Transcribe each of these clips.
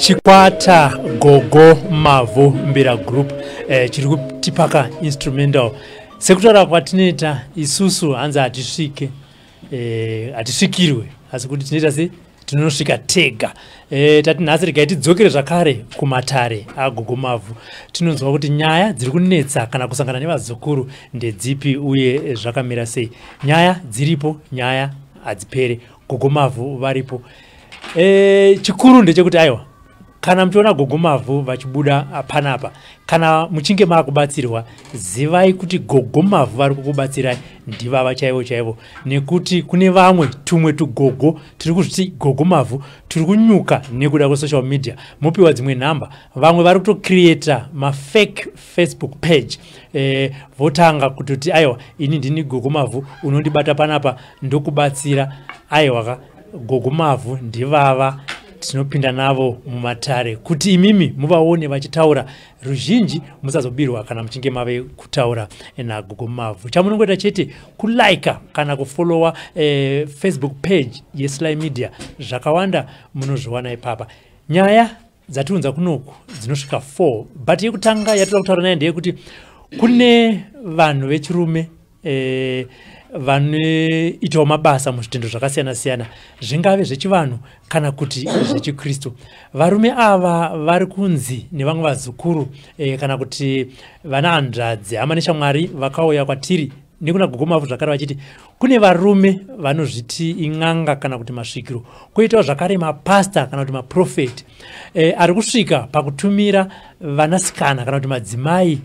Chikwata Gogo Mavhu Mbira Group chiri kutipaka instrumental. Sekutaura kwatinoita isusu, hanzi hatisvike, hatisvikirwe, asi kuti tinoita se tinosvika tega. Tati nhasi regai tidzokere zvakare kumatare aGogo Mavhu, tinonzwa kuti nyaya dziri kunetsa kana kusangana nevazukuru ndedzipi uye zvakamira sei. Nyaya dziripo, nyaya hadzipere, Gogo Mavhu varipo. Chikuru ndechekuti aiwa, kana muchiona Gogo Mavhu vachibuda panapa, kana muchinge maakubatsirwa, zivai kuti Gogo Mavhu vari kukubatsirai ndivava chaivo chaivo, nekuti kune vamwe tumwe tugogo tiri kuzviti Gogo Mavhu tiri kunyuka nekuda kwesocial media. Mopiwa dzimwe nhamba, vamwe vari kutocreata mafake Facebook page, votanga kutoti aiwa, ini ndini Gogo Mavhu, unondibata panapa ndokubatsira. Aiwa, Gogo Mavhu ndivava tinopinda navo mumatare kuti imimi muvaone vachitaura. Ruzhinji musazobirwa kana muchinge mave kutaura naGogo Mavhu. Chamunongoita chete kulaika kana kufollowa Facebook page yeSly Media, zvakawanda munozviwana ipapa. Nyaya dzatiunza kunoku dzinosvika 4, but yekutanga yatoda kutaura naye ndeyekuti kune vanhu vechirume vanoitawo mabasa muzvitendo zvakasiyana siyana, zvingave zvechivanhu kana kuti zvechikristu. Varume ava vari kunzi nevamwe vazukuru, kana kuti vana hanzvadzi, hama neshamwari vakauya kwatiri nekuna Gogo Mavhu zvakare vachiti kune varume vanozviti in'anga kana kuti masvikiro, kwoitawo zvakare mapasta kana kuti maprofeti, ari kusvika pakutumira vanasikana kana kuti madzimai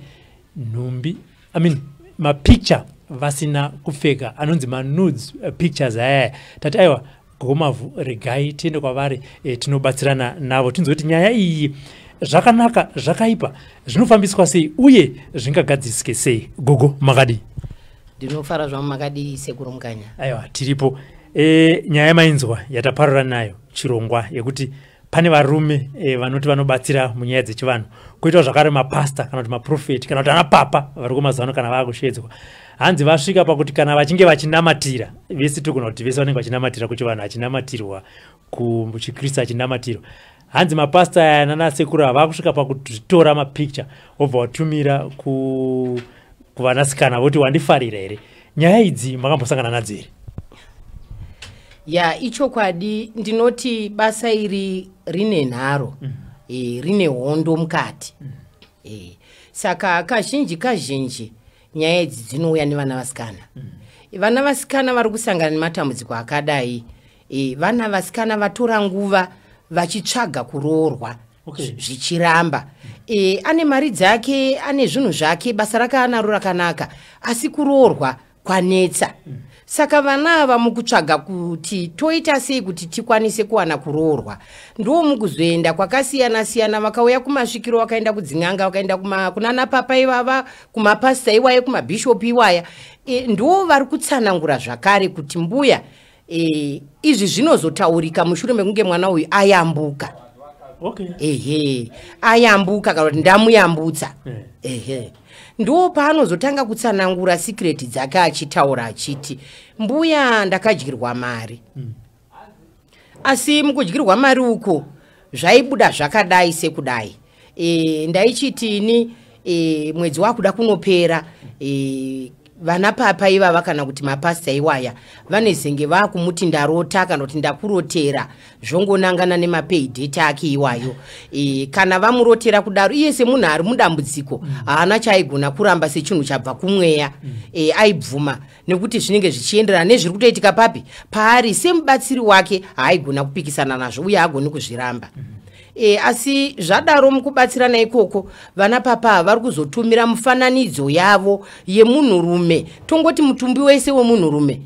nhumbi, I mean, mapicture vasina kupfeka, anonzi manudes pictures ayaya. Tati aiwa, Gogo Mavhu regai tiende kwavari, tinobatsirana navo, tinzwe kuti nyaya iyi zvakanaka, zvakaipa, zvinofambiswa sei uye zvingagadzisike sei. Gogo, makadii? Ndinofara zvangu, makadii sekuru Mukanya? Aiwa, tiripo. Nyaya yamainzwa yataparura nayo chirongwa yekuti pane varume vanoti vanobatsira munyaya dzechivanhu, koitawo zvakare mapasta kana kuti maprofeti kana kuti ana papa vari kumazuva ano kana vaakushedzwa, hanzi vasvika pakuti kana vachinge vachinamatira vese, togona kuti vese vanenge vachinamatira kuchivanhu achinamatirwa, kuchikristu achinamatirwa, hanzi mapasta aya nanasekuru ava vakusvika pakuzvitora mapicture, wobva watumira kuvanasikana voti wandifarira here. Nyaya idzi makambosangana nadzo here? Ya, ichokwadi. Ndinoti basa iri rine nharo, rine hondo mukati. Saka kazhinji kazhinji nyaya idzi dzinouya nevana vasikana. Vana vasikana vari kusangana nematambudziko akadai, vana vasikana vatora nguva vachitsvaga kuroorwa. Zvichiramba. Ane mari dzake, ane zvinhu zvake, basa rake anaro rakanaka, asi kuroorwa kwanetsa. Saka vana ava mukutsvaga kuti toita sei kuti tikwanise kuwana kuroorwa, ndo mukuzoenda kwakasiyana siyana. Vakauya kumasvikiro, vakaenda kudzin'anga, vakaenda kunana papa ivava, kumapasita iwaya, kumabhishopi iwaya. Ndo vari kutsanangura zvakare kuti mbuya, izvi zvinozotaurika mushure mekunge mwana uyu ayambuka. Ehe, ayambuka kana kuti ndamuyambutsa. Ehe, ndo paanozotanga kutsanangura secret dzake, achitaura achiti, "Mbuya, ndakadyirwa mari. Asi mukudyirwa mari uku zvaibuda zvakadai sekudai. Ndaichiti ini mwedzi wakuda kunopera, vana papa ivava kana kuti mapasita iwaya vanezenge vaakumuti ndarota kana kuti ndakurotera, zvongonangana nemapay date ake iwayo. Kana vamurotera kudaro, iye semunhu ari mudambudziko haana chaaigona kuramba sechinhu chabva kumweya. Aibvuma nekuti zvinenge zvichienderana nezviri kutoitika papi paari. Semubatsiri wake haaigona kupikisana nazvo uye haagoni kuzviramba. Asi zvadaro, mukubatsirana ikoko, vana papa vari kuzotumira mufananidzo yavo yemunhurume, tongoti mutumbi wese wemunhurume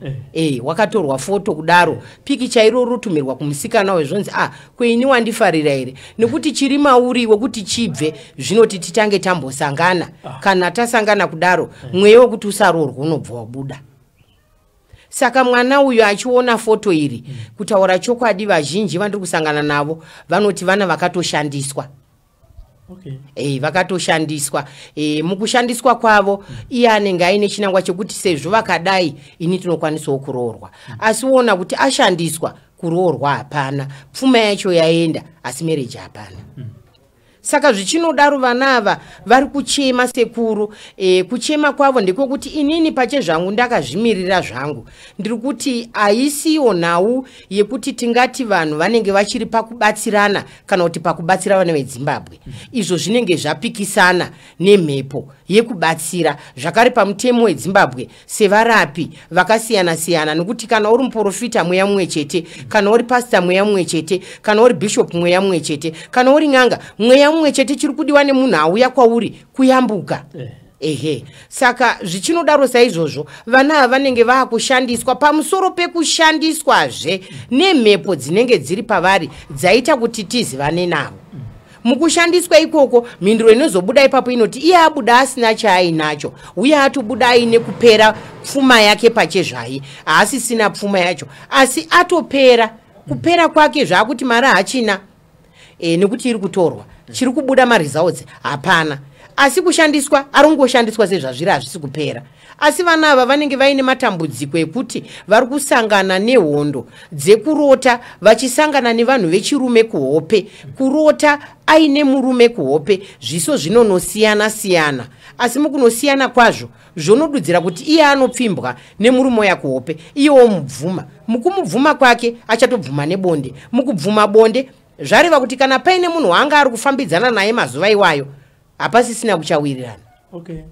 wakatorwa foto kudaro, pikicha iro rotumirwa kumusikana uyo, zvonzi, 'Ah, kweini wandifarira here? Nekuti chiri mauri wekuti chibve zvinoti titange tambosangana.' Kana tasangana kudaro, mweya wekuti usarorwa unobva wabuda." Saka mwana uyu achiona foto iri, kutaura chokwadi, vazhinji vandiri kusangana navo vanoti vana vakatoshandiswa. Vakatoshandiswa. Mukushandiswa kwavo, iye anenge aine chinangwa chekuti sezvo vakadai, ini tinokwanisawo kuroorwa. Asi woona kuti ashandiswa, kuroorwa hapana, pfuma yacho yaenda, asi marriage hapana. Saka zvichinodaro, vana ava vari kuchema, sekuru. Kuchema kwavo ndekwekuti inini pache zvangu ndakazvimirira zvangu, ndiri kuti haisiyo nhau yekuti tingati vanhu vanenge vachiri pakubatsirana kana kuti pakubatsira vana veZimbabwe. Izvo zvinenge zvapikisana nemhepo yekubatsira zvakare pamutemo weZimbabwe sevarapi vakasiyana-siyana, nekuti kana uri muprofita, mweya mumwe chete, kana uri pasita, mweya mumwe chete, kana uri bishop, mweya mumwe chete, kana uri n'anga, mweya mumwe chete. Chiri kudiwa nemunhu auya kwauri kuyambuka. Ehe, saka zvichinodaro saizvozvo, vana ava vanenge vaakushandiswa, pamusoro pekushandiswazve nemhepo dzinenge dziri pavari dzaita kuti tizivane navo. Mukushandiswa ikoko, mhinduro inozobuda ipapo inoti iye abuda asina chaainacho, uye atobuda aine kupera pfuma yake pachezvai, haasisina pfuma yacho, asi atopera. Kupera kwake zvaakuti mari haachina, nekuti iri kutorwa, chiri kubuda maresults hapana, asi kushandiswa ari kungoshandiswa sezvazviri, hazvisi kupera. Asi vana ava vanenge vaine matambudziko ekuti vari kusangana nehondo dzekurota vachisangana nevanhu vechirume kuhope, kurota aine murume kuhope, zviso zvinonosiyana siyana, asi mukunosiyana kwazvo zvonodudzira kuti iye anopfimbwa nemurume uya kuhope, iye womubvuma. Mukumubvuma kwake achatobvuma nebonde. Mukubvuma bonde zvareva kuti kana paine munhu waanga ari kufambidzana naye mazuva iwayo, hapasisina kuchawirirana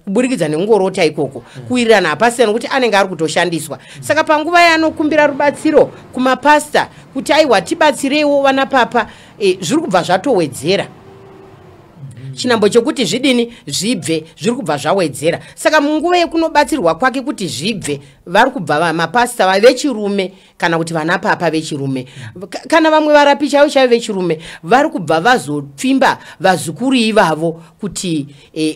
kuburikidza nekungorota ikoko. Kuwirirana hapasina nokuti anenge ari kutoshandiswa. Saka panguva yaanokumbira rubatsiro kumapasta kuti aiwa, tibatsireiwo vana papa, zviri kubva zvatowedzera chinambo chekuti zvidini, zvibve, zviri kubva zvawedzera. Saka munguva yekunobatsirwa kwake kuti zvibve, vari kubva mapasita vechirume kana kuti vana papa vechirume kana vamwe varapi chaivo chaivo vechirume vari kubva vazopfimba vazukuru ivavo kuti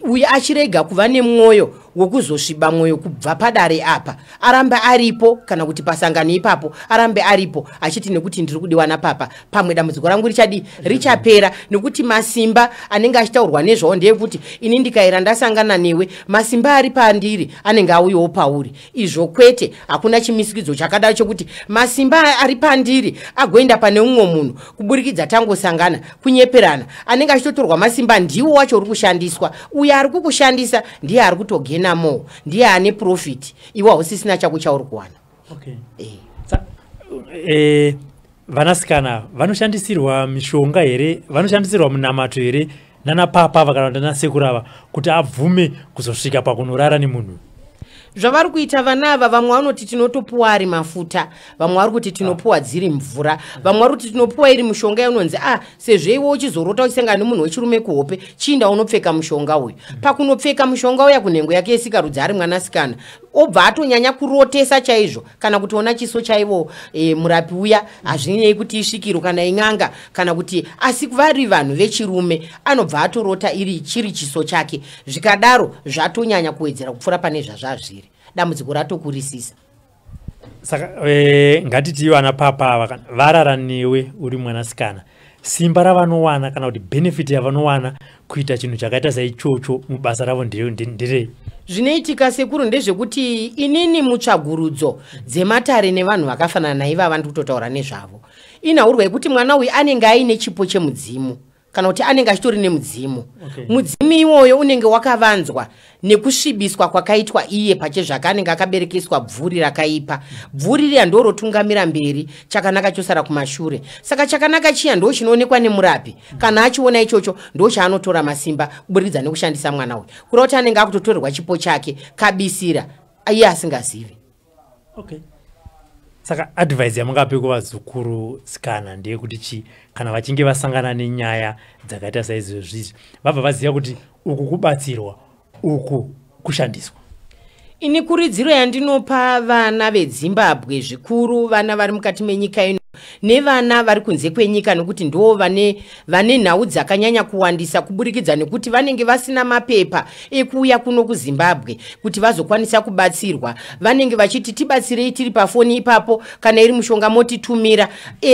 uyu achirega kuva nemwoyo wekuzosviba mwoyo kubva padare apa, arambe aripo, kana kuti pasangano ipapo arambe aripo, achiti nekuti ndiri kudiwa napapa, pamwe dambudziko rangu richadi richapera. Nekuti masimba anenge achitaurwa nezvawo ndeyekuti ini ndikaira ndasangana newe, masimba ari pandiri anenge auyawo pauri. Izvo kwete, hakuna chimisikidzo chakadaro chokuti masimba ari pandiri agoenda pane mumwe munhu kuburikidza tangosangana. Kunyeperana. Anenge achitotorwa masimba ndiwo wacho uri kushandiswa. Uyo ari kukushandisa ndiye ari kutogena mo, ndiye ane profit, iwe hausisina chako chauri kuwana. Vanasikana vanoshandisirwa mishonga here, vanoshandisirwa munamato here nana papa kana kuti nanasekuru ava kuti abvume kuzosvika pakunorara nemunhu? Zvavari kuita vana ava, vamwe vanoti tinotopuwa ari mafuta, vamwe vari kuti tinopuwa dziri mvura, vamwe vari kuti tinopuwa iri mishonga inonzi sezvo iwe uchizorota uchisangana nemunhu wechirume kuhope, chiinda unopfeka mushonga uyu. Pakunopfeka mushonga uya kunhengo yake yesikarudzi ari mwanasikana, obva atonyanya kurotesa chaizvo, kana kutoona chiso chaivo murapi uya, hazvinei kuti isvikiro kana in'anga kana kuti, asi vari vanhu vechirume, anobva atorota iri chiri chiso chake. Zvikadaro zvatonyanya kuwedzera kupfuura pane zvazvazviri, dambudziko ratokurisisa. Saka ngatiti vana papa ava varara newe uri mwanasikana, simba ravanowana kana kuti benefit yavanowana kuita chinhu chakaita saichocho mubasa ravo nderei? Zvinoitika sekuru ndezvekuti inini mutsvagurudzo dzematare nevanhu vakafanana naivava ndiri kutotaura nezvavo, inhaurwa yekuti mwana uyu anenge aine chipo chemudzimu, kana kuti anenge achitori nemudzimu. Mudzimu iwoyo unenge wakavanzwa nekusvibiswa kwakaitwa iye pachezvake, anenge akaberekeswa bvuri rakaipa. Bvuri riya ndo rotungamira mberi, chakanaka chosara kumashure. Saka chakanaka chiya ndo chinoonekwa nemurapi, kana achiona ichocho ndo chaanotora masimba kuburikidza nekushandisa mwana uyu, kureva kuti anenge akutotorerwa chipo chake kabisira iye asingazivi. Saka advice yamungape kuvazukuru sikana ndeyekuti chi kana vachinge vasangana nenyaya dzakaita saizvozvizvi, vabva vaziva kuti uku kubatsirwa, uku kushandiswa? Ini kurudziro yandinopa vana veZimbabwe, zvikuru vana vari mukati menyika ino nevana vari kunze kwenyika, nokuti ndo vane nhau dzakanyanya kuwandisa kuburikidza nekuti vanenge vasina mapepa ekuuya kuno kuZimbabwe kuti vazokwanisa kubatsirwa. Vanenge vachiti tibatsirei tiri pafoni ipapo, kana iri mushonga motitumira.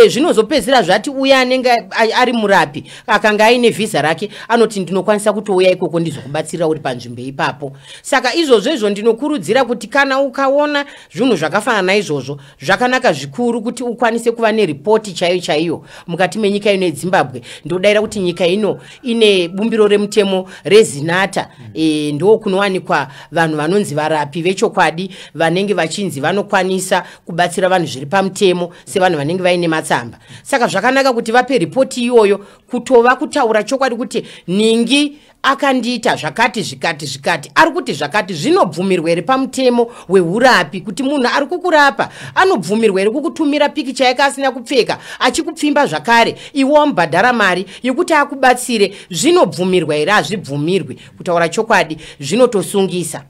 Zvinozopedzisira zvati uya anenge ari murapi akanga aine vhisa rake anoti ndinokwanisa kutouya ikoko ndizokubatsirira uri panzvimbo ipapo. Saka izvozvo izvo ndinokurudzira kuti kana ukaona zvinhu zvakafanana naizvozvo, zvakanaka zvikuru kuti ukwanise kuva neripoti chaiyo chaiyo mukati menyika ino yeZimbabwe. Ndodayira kuti nyika ino ine bumbiro remutemo reZinata, ndo kunowanikwa vanhu vanonzi varapi vechokwadi vanenge vachinzi vanokwanisa kubatsira vanhu zviri pamutemo sevanhu vanenge vaine matsamba. Saka zvakanaka kuti vape ripoti iyoyo, kutova kutaura chokwadi kuti ningi akandiita zvakati zvikati zvikati, ari kuti zvakati, zvinobvumirwa here pamutemo weurapi kuti munhu ari kukurapa anobvumirwa here kukutumira pikicha yake asina kupfeka achikupfimba zvakare, iwe wamubhadhara mari yekuti akubatsire? Zvinobvumirwa here? Hazvibvumirwi. Kutaura chokwadi zvinotosungisa.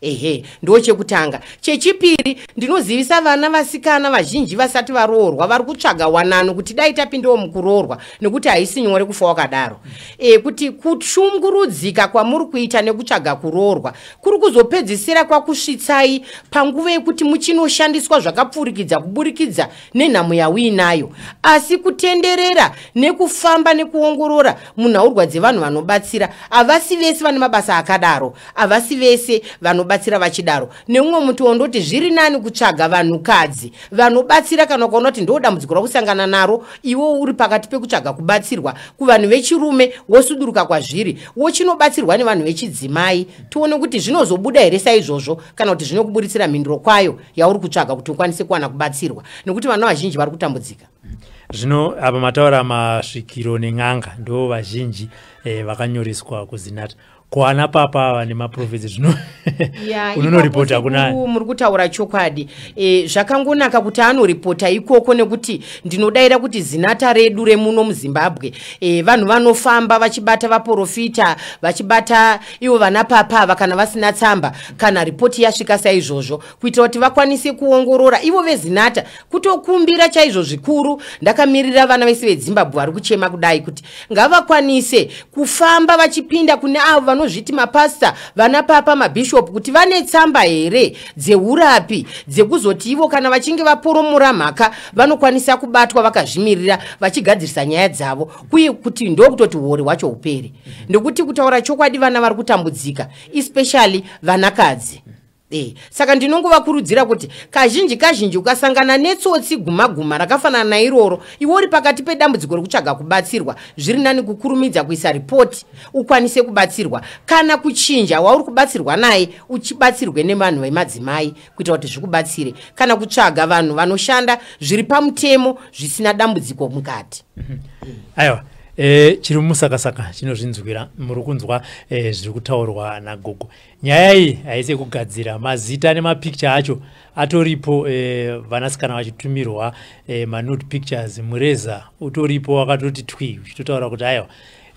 Ehe, ndo chekutanga. Chechipiri, ndinozivisa vana vasikana vazhinji vasati varoorwa vari kutsvaga wanano kuti dai tapindawo mukuroorwa, nekuti haisi nyore kufa wakadaro, kuti kushungurudzika kwamuri kuita nekutsvaga kuroorwa kuri kuzopedzisira kwakusvitsai panguva yekuti muchinoshandiswa zvakapfurikidza kuburikidza nenhamo yauinayo. Asi kutenderera nekufamba nekuongorora munhaurwa dzevanhu vanobatsira, havasi vese vane mabasa akadaro, havasi vese vanobatsira vachidaro. Neumwe muti wondoti zviri nani kutsvaga vanhukadzi vanobatsira kana ukaona kuti ndo dambudziko rakusangana naro, iwe uri pakati pekutsvaga kubatsirwa kuvanhu vechirume, wosuduruka kwazviri wochinobatsirwa nevanhu vechidzimai, tione kuti zvinozobuda here saizvozvo kana kuti zvinokuburitsira mhinduro kwayo yauri kutsvaga kuti ukwanise kuwana kubatsirwa, nekuti vana vazhinji vari kutambudzika. Zvino apa mataura masvikiro nen'anga ndo vazhinji vakanyoreswa kuZinata. Kuana papa ava nemaprofetsi zvino unonoripota kuna Muri kutaura chokwadi. Zvakangonaka kuti anoripota ikoko, nekuti ndinodayira kuti Zinata redu remuno muZimbabwe, vanhu vanofamba vachibata vaprofita, vachibata ivo vana papa ava kana vasina tsamba, kana ripoti yasvika saizvozvo, kuitira kuti vakwanise kuongorora ivo veZinata. Kutokumbira chaizvo zvikuru ndakamirira vana vese veZimbabwe vari kuchema kudai kuti ngavakwanise kufamba vachipinda kune avo vanozviti mapasta, vana papa, mabhishopu, kuti vane tsamba here dzeurapi dzekuzoti ivo kana vachinge vaporomora mhaka vanokwanisa kubatwa vakazvimirira vachigadzirisa nyaya dzavo, kuye kuti ndokutoti uori hwacho hupere. Nekuti kutaura chokwadi vana vari kutambudzika, especially vanakadzi. Saka ndinongovakurudzira kuti kazhinji kazhinji ukasangana netsotsi guma guma rakafanana nairoro, iwe uri pakati pedambudziko rekutsvaga kubatsirwa, zviri nani kukurumidza kuisa ripoti ukwanise kubatsirwa, kana kuchinja wauri kubatsirwa naye uchibatsirwe nevanhu vemadzimai kuitira kuti zvikubatsire, kana kutsvaga vanhu vanoshanda zviri pamutemo zvisina dambudziko mukati. Aiwa. Chiri mumusakasaka chinozvinzwira. Muri kunzwa zviri kutaurwa nagogo. Nyaya iyi haisi yekugadzira, mazita nemapikicha acho atoripo. Vanasikana vachitumirwa manude pictures, mureza utoripo wakatoti twi, uchitotaura kuti aiwa,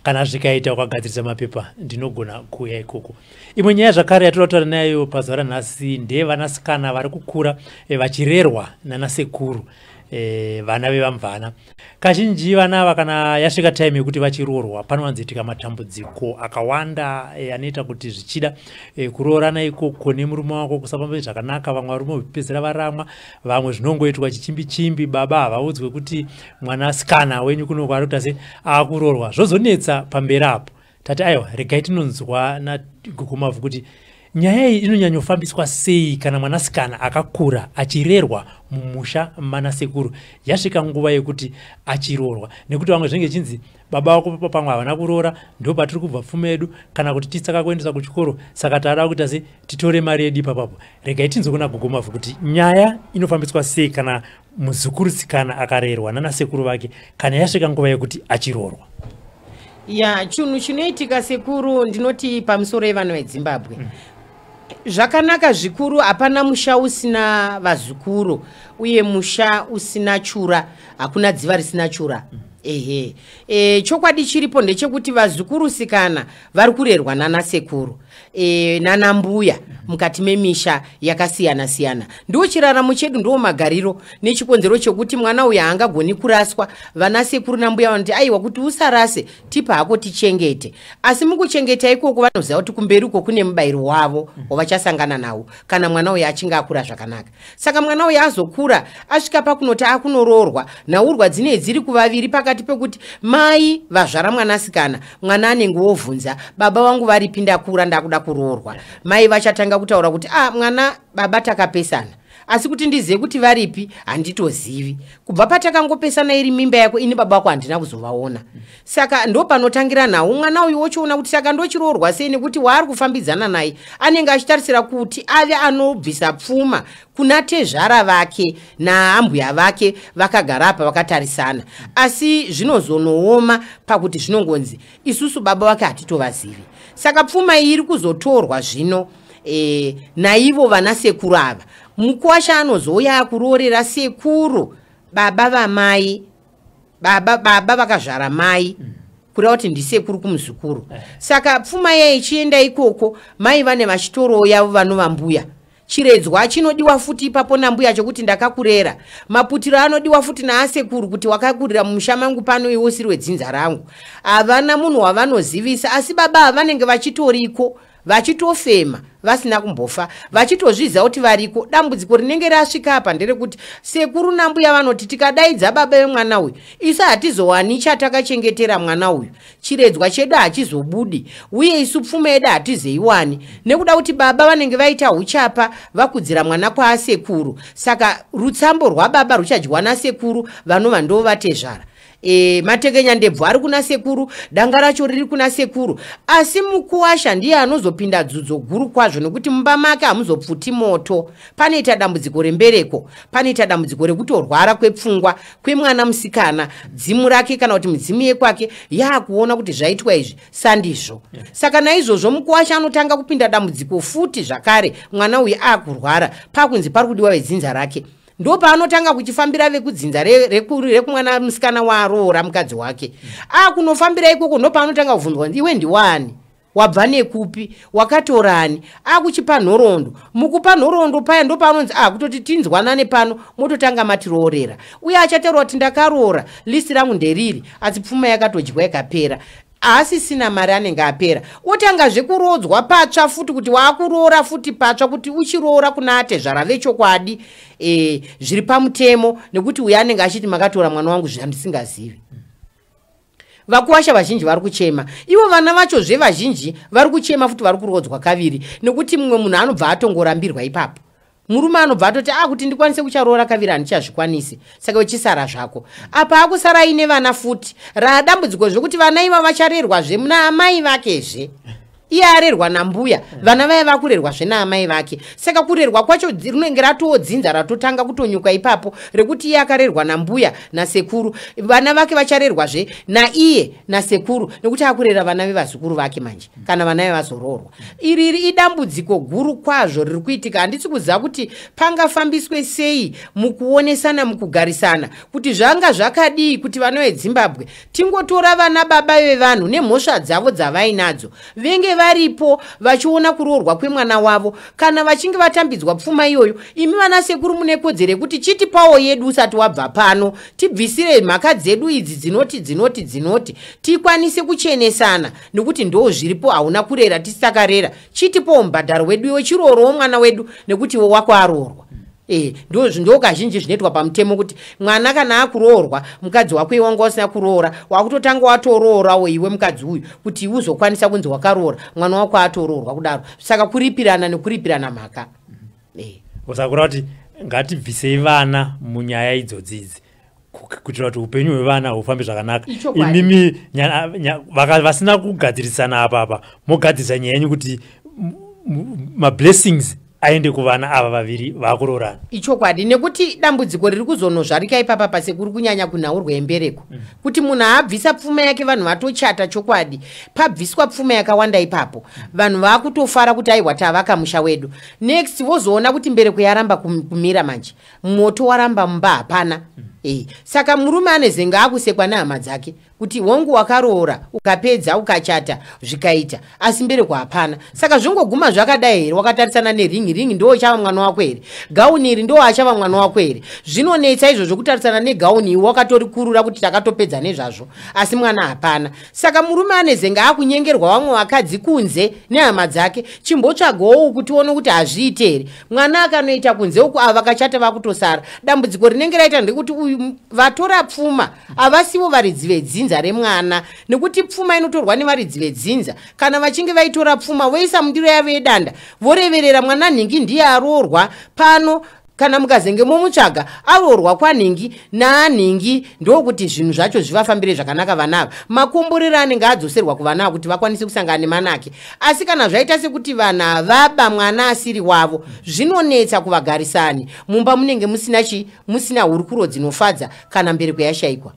kana zvikaita ukagadzirisa mapepa ndinogona kuuya ikoko. Imwe nyaya zvakare yatoda kutaura nayo pazuva ranhasi ndevanasikana vari kukura vachirerwa nanasekuru, vana vevamvana. Kazhinji vana ava kana yasvika time yekuti vachiroorwa, panowanzoitika matambudziko akawanda anoita kuti zvichida kuroorana ikoko nemurume wako kusafamba zvakanaka. Vamwe varume vepedzera varamwa, vamwe zvinongoitwa chichimbi chimbi, baba havaudzwe kuti mwanasikana wenyu kunoko ari kuita se akuroorwa, zvozonetsa pamberi apo. Tati aiwa, regai tinonzwa nagogo Mavhu kuti nyaya iyi inonyanyofambiswa sei kana mwanasikana akakura achirerwa mumusha manasekuru yasvika nguva yekuti achiroorwa, nekuti vamwe zvinenge chinzi baba vako pamwe havana kuroora, ndo patiri kubva pfuma yedu, kana kuti tisaka kuendesa kuchikoro, saka taada kuita se titore mari yedu ipapapo. Regai tinzwe kuna gogo Mavhu kuti nyaya inofambiswa sei kana muzukurusikana akarerwa nanasekuru vake kana yasvika nguva yekuti achiroorwa. Ya, chinhu chinoitika sekuru, ndinoti pamusoro yevana veZimbabwe. Zvakanaka zvikuru, hapana musha usina vazukuru, uye musha usina chura, hakuna dziva risina chura. Ehe, chokwadi chiripo ndechekuti vazukurusikana vari kurerwa nanasekuru nanambuya mukati memisha yakasiyana siyana. Ndo chiraramo chedu, ndo magariro, nechikonzero chekuti mwana uyu haangagoni kuraswa. Vanasekuru nambuya vanoti aiwa, kuti usarase, tipa hako tichengete. Asi mukuchengeta ikoko vanoziva kuti kumberi uko kune mubayiro wavo wavachasangana nawo kana mwana uyu achinge akura zvakanaka. Saka mwana uyu azokura asvika pakunoti akunoroorwa, nhaurwa dzinee dziri kuvaviri, pakati pekuti mai vazvara mwanasikana, mwana anenge wovhunza, "Baba vangu varipi? Ndakura, ndakuda kuroorwa." Mai vachatanga kutaura kuti, "A ah, mwana, baba takapesana, asi kuti ndizive kuti varipi handitozivi. Kubva patakangopesana iri mimba yako, ini baba vako handina kuzovaona." Saka ndo panotangira nhau. Mwana uyu wochiona kuti saka ndochiroorwa sei, nekuti waari kufambidzana naye anenge achitarisira kuti ave anobvisa pfuma kuna tezvara vake naambuya vake vakagara apa vakatarisana. Asi zvinozonooma pakuti zvinongonzi isusu baba vake hatitovazivi. Saka pfuma iyi iri kuzotorwa zvino naivo vana sekuru ava. Mukwasha anozouya akuroorera sekuru baba vamai, baba vakazvara mai, kureva kuti ndisekuru kumuzukuru. Saka pfuma iya ichienda ikoko, mai vane vachitorowo yavo vanova mbuya. Chiredzwa chinodiwa futi ipapo nambuya chokuti ndakakurera. Maputiro anodiwa futi naasekuru kuti wakakurira mumusha mangu pano, iwe usiri wedzinza rangu. Havana munhu wavanozivisa, asi baba ava vanenge vachitoriko, vachitofema, vasina kumbofa, vachitozviziva kuti variko. Dambudziko rinenge rasvika apa nderekuti sekuru nambuya vanoti tikadaidza baba vemwana uyu, isu hatizowani chatakachengetera mwana uyu, chiredzwa chedu hachizobudi, uye isu pfuma yedu hatizoiwani, nekuda kuti baba vanenge vaita uchapa, vakudzira mwana kwaasekuru. Saka rutsambo rwababa ruchadyiwa nasekuru vanova ndo vatezvara. Matekenya ndebvu ari kuna sekuru, danga racho riri kuna sekuru. Asi mukuwasha ndiye anozopinda dzudzo guru kwazvo, nekuti mumba make hamuzopfuti moto. Panoita dambudziko rembereko, panoita dambudziko rekutorwara kwepfungwa kwemwana musikana. Dzimu rake kana kuti midzimu yekwake yaakuona kuti zvaitwa izvi sandizvo. Saka naizvozvo mukuwasha anotanga kupinda dambudziko futi zvakare. Mwana uyu aakurwara, pakunzi pari kudiwa vedzinza rake, ndo paanotanga kuchifambira vekudzinza rekumwana musikana waaroora mukadzi wake. Akunofambira ikoko, ndo paanotanga kubvunzwa, "Iwe ndiwani? Wabva nekupi? Wakatorani?" Akuchipa nhoroondo. Mukupa nhoroondo paya ndo paanonzi, "A, kutoti tinzwanane pano, mototanga matiroorera." Uye achataura kuti, "Ndakaroora, list rangu nderiri," asi pfuma yakatodyiwa ikapera, haasisina mari, anenge apera. Otangazve kuroodzwa patsva futi, kuti waakuroora futi patsva, kuti uchiroora kuna atezvara vechokwadi, zviri pamutemo, nekuti uyo anenge achiti, "Makatora mwana wangu zvandisingazivi." Vakuwasha vazhinji vari kuchema, ivo vana vachozve vazhinji vari kuchema futi, vari kuroodzwa kaviri, nekuti mumwe munhu anobva atongorambirwa ipapo. Murume anobva atoti, "A, kuti ndikwanise kucharoora kaviri handichazvikwanisi." Saka uchisara zvako apa, akusara aine vana futi. Raadambudziko zvekuti vana iva vacharerwazve muna amai vakezve. Iye arerwa nambuya, vana vaya vakurerwazve naamai vake. Saka kurerwa kwacho rinenge ratodzinza ratotanga kutonyuka ipapo, rekuti iye akarerwa nambuya nasekuru, vana vake vacharerwazve naiye nasekuru, nekuti akurera vana vevazukuru vake manje, kana vana vevazoroorwa. Iri idambudziko guru kwazvo riri kuitika. Handisi kuziva kuti pangafambiswe sei mukuonesana, mukugarisana, kuti zvanga zvakadii kuti vana veZimbabwe tingotora vana baba vevanhu nemhosva dzavo dzavainadzo, venge varipo vachiona kuroorwa kwemwana wavo. Kana vachinge vatambidzwa pfuma iyoyo, imi vana sekuru mune kodzero yekuti chitipawo yedu usati wabva pano, tibvisire mhaka dzedu idzi dzinoti dzinoti dzinoti, tikwanise kuchenesana, nekuti ndo zviripo. Hauna kurera, tisitakarera, chitipawo mubhadharo wedu, iwe chiroorowo mwana wedu, nekuti iwe wako aroorwa. Ndo kazhinji zvinoitwa pamutemo, kuti mwana kana akuroorwa, mukadzi wako iwe wanga usina kuroora, wakutotanga watoroorawo iwe mukadzi uyu, kuti uzokwanisa kunzi wakaroora, mwana wako atoroorwa kudaro. Saka kuripirana nekuripirana mhaka. Usakura kuti ngatibvisei vana munyaya idzodzi idzi, kuitira kuti upenyu hwevana hufambe zvakanaka. Imimi vasina kugadzirisana apa mogadzirisa nyaya yenyu kuti mablessings aende kuvana ava vaviri vakuroorana. Ichokwadi, nekuti dambudziko riri kuzonozvarika ipapa pasekuru, kunyanya kunhaurwa yembereko, kuti munhu aabvisa pfuma yake, vanhu vatochata. Chokwadi, pabviswa pfuma yakawanda ipapo, vanhu vaakutofara kuti aiwa, tavaka musha wedu. Next vozoona kuti mbereko yaramba kumira manje, moto waramba mumba, hapana. Saka murume anezenge akusekwa nehama dzake kuti hongu, wakaroora, ukapedza, ukachata, zvikaita, asi mbereko hapana. Saka zvingoguma zvakadai here? Wakatarisana neringi, ringi ndo chava mwana wako here? Gauni iri ndo achava mwana wako here? Zvinonetsa izvozvo, kutarisana negauni, iwe wakatorikurura kuti takatopedza nezvazvo, asi mwana hapana. Saka murume anezenge akunyengerwa vamwe vakadzi kunze nehama dzake. Chimbotsvagawo kuti uone kuti hazviite here. Mwana akanoita kunze uku, ava vakachata vakutosara. Dambudziko rinenge raita ndekuti uyu vatora pfuma havasivo varidzi vedzinza remwana, nekuti pfuma inotorwa nevaridzi vedzinza. Kana vachinge vaitora pfuma, voisa mundiro yavo yedanda, voreverera mwana nhingi ndiye aroorwa pano. Kana mukazenge momutsvaga, aroorwa kwanhingi naanhingi, ndokuti zvinhu zvacho zvivafambire zvakanaka vana ava. Makomborero anenge adzoserwa kuvana ava kuti vakwanise kusangana nemanake. Asi kana zvaita sekuti vanhu vaba mwana asiri wavo, zvinonetsa kuvagarisani mumba, munenge musina chi musina hurukuro dzinofadza kana mbereko yashayikwa.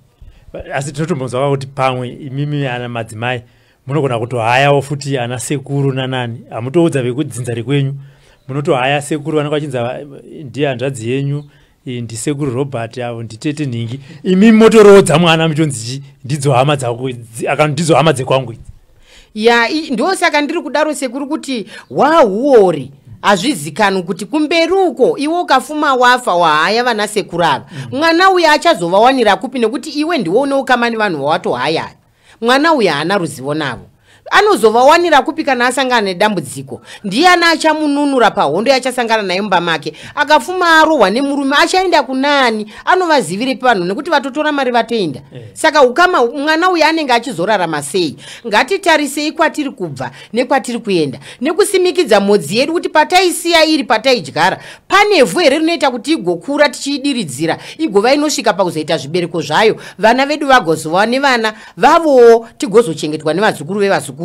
Asi tinotombonzwa kuti pamwe imimi ana madzimai munogona kutohayawo futi ana sekuru nanani. Hamutoudza vekudzinza rekwenyu, munotohaya sekuru vanenge vachinza ndiye hanzvadzi yenyu, ndisekuru Robert avo, nditete nhingi. Imi motoroodza mwana, muchonzi ndidzo hama dzako, ndidzo hama dzekwangu idzi. Ya, ndosaka ndiri kudaro sekuru, kuti hwahuori hazvizikanwi kuti kumberi uko iwe ukafuma wafa, wahaya vana sekuru ava, mwana uyu achazovawanira kupi? Nekuti iwe ndiwe une ukama nevanhu vawatohaya, mwana uyu haana ruzivo navo. Anozovawanira kupi kana asangana nedambudziko? Ndiani achamununura pahondo yachasangana nayo mumba make? Akafuma arohwa nemurume, achaenda kunani? Anovazivirepi vanhu? Nekuti vatotora mari, vatoenda. Saka ukama, mwana uyu anenge achizorarama sei? Ngatitarisei kwatiri kubva nekwatiri kuenda, nekusimikidza mhodzi yedu, kuti pataisiya iri, pataidyara, pane vhu here rinoita kuti igokura, tichiidiridzira, igova inosvika pakuzoita zvibereko zvayo, vana vedu vagozova nevana vavowo, tigozochengetwa nevazukuru vevazukuruzve.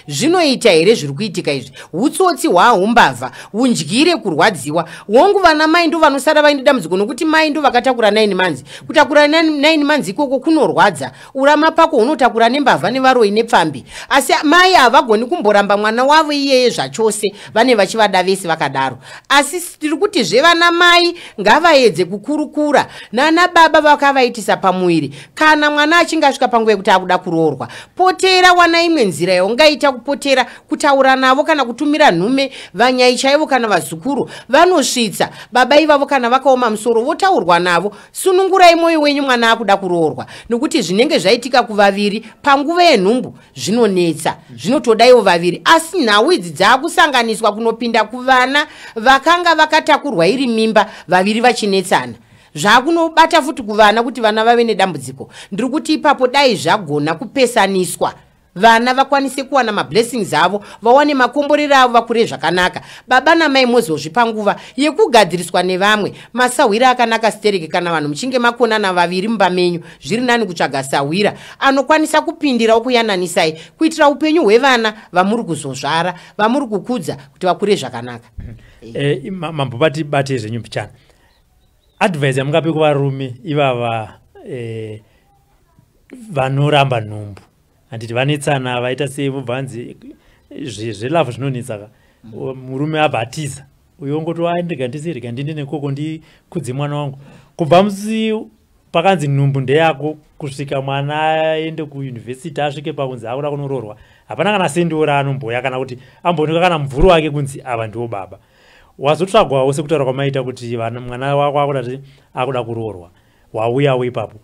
Zvinoita here zviri kuitika izvi? Utsotsi hwahumbavha, undyire, kurwadziwa. Wongu, vana mai ndo vanosara vaine dambudziko, nokuti mai ndo vakatakura 9 months. Kutakura 9 months ikoko kunorwadza. Urama pako hunotakura nembavha nevaroi nepfambi, asi mai havagoni kumboramba mwana wavo iyeye zvachose, vane vachivada vese vakadaro. Asi tiri kuti zvevana mai ngavaedze kukurukura nana baba vakavaitisa pamuviri. Kana mwana achinge asvika panguva yekuti akuda kuroorwa, potera, wana imwe nzira yaungaita kupotera kutaura navo, kana kutumira nhume, vanyai chaivo kana vazukuru vanosvitsa baba ivavo. Kana vakaoma musoro, votaurwa navo. Sunungurai mwoyo wenyu, mwana akuda kuroorwa, nokuti zvinenge zvaitika kuvaviri panguva yenhumbu zvinonetsa, zvinotodaiwo vaviri. Asi nhau idzi dzaakusanganiswa kunopinda kuvana vakanga vakatakurwa iri mimba, vaviri vachinetsana, zvakunobata futi kuvana, kuti vana vave nedambudziko. Ndiri kuti ipapo dai zvagona kupesaniswa. Vana vakwanise kuwana mablessings avo, vawane makomborero avo, vakure zvakanaka. Baba namai mozozvipa nguva yekugadziriswa nevamwe. Masahwira akanaka stereke. Kana vanhu muchinge makonana vaviri mumba menyu, zviri nani kutsvaga sahwira anokwanisa kupindirawo kuyananisai, kuitira upenyu hwevana vamuri kuzozvara, vamuri kukudza, kuti vakure zvakanaka. Mambobati bate zvenyu mbichana. Advice yamungape kuvarume ivava vanoramba nhumbu, handiti vanetsana, vaita sei, vobva hanzi zvelove zvinonetsa ka, murume abva atiza, uyo ongoti, "Ndega ndisi, rega ndinde nekoko ndikudze mwana wangu." Kubva musi pakanzi nhumbu ndeyako kusvika mwana aende kuyunivhesiti, asvike pakunzi akuda kunoroorwa, hapana kana sendiwo raanomboya kana kuti ambooneka kana mumvuri wake kunzi ava ndiwo baba. Wazotsvagwawo sekutaura kwamaita kuti mwana wako akuda akuda kuroorwa, wauyawo ipapo,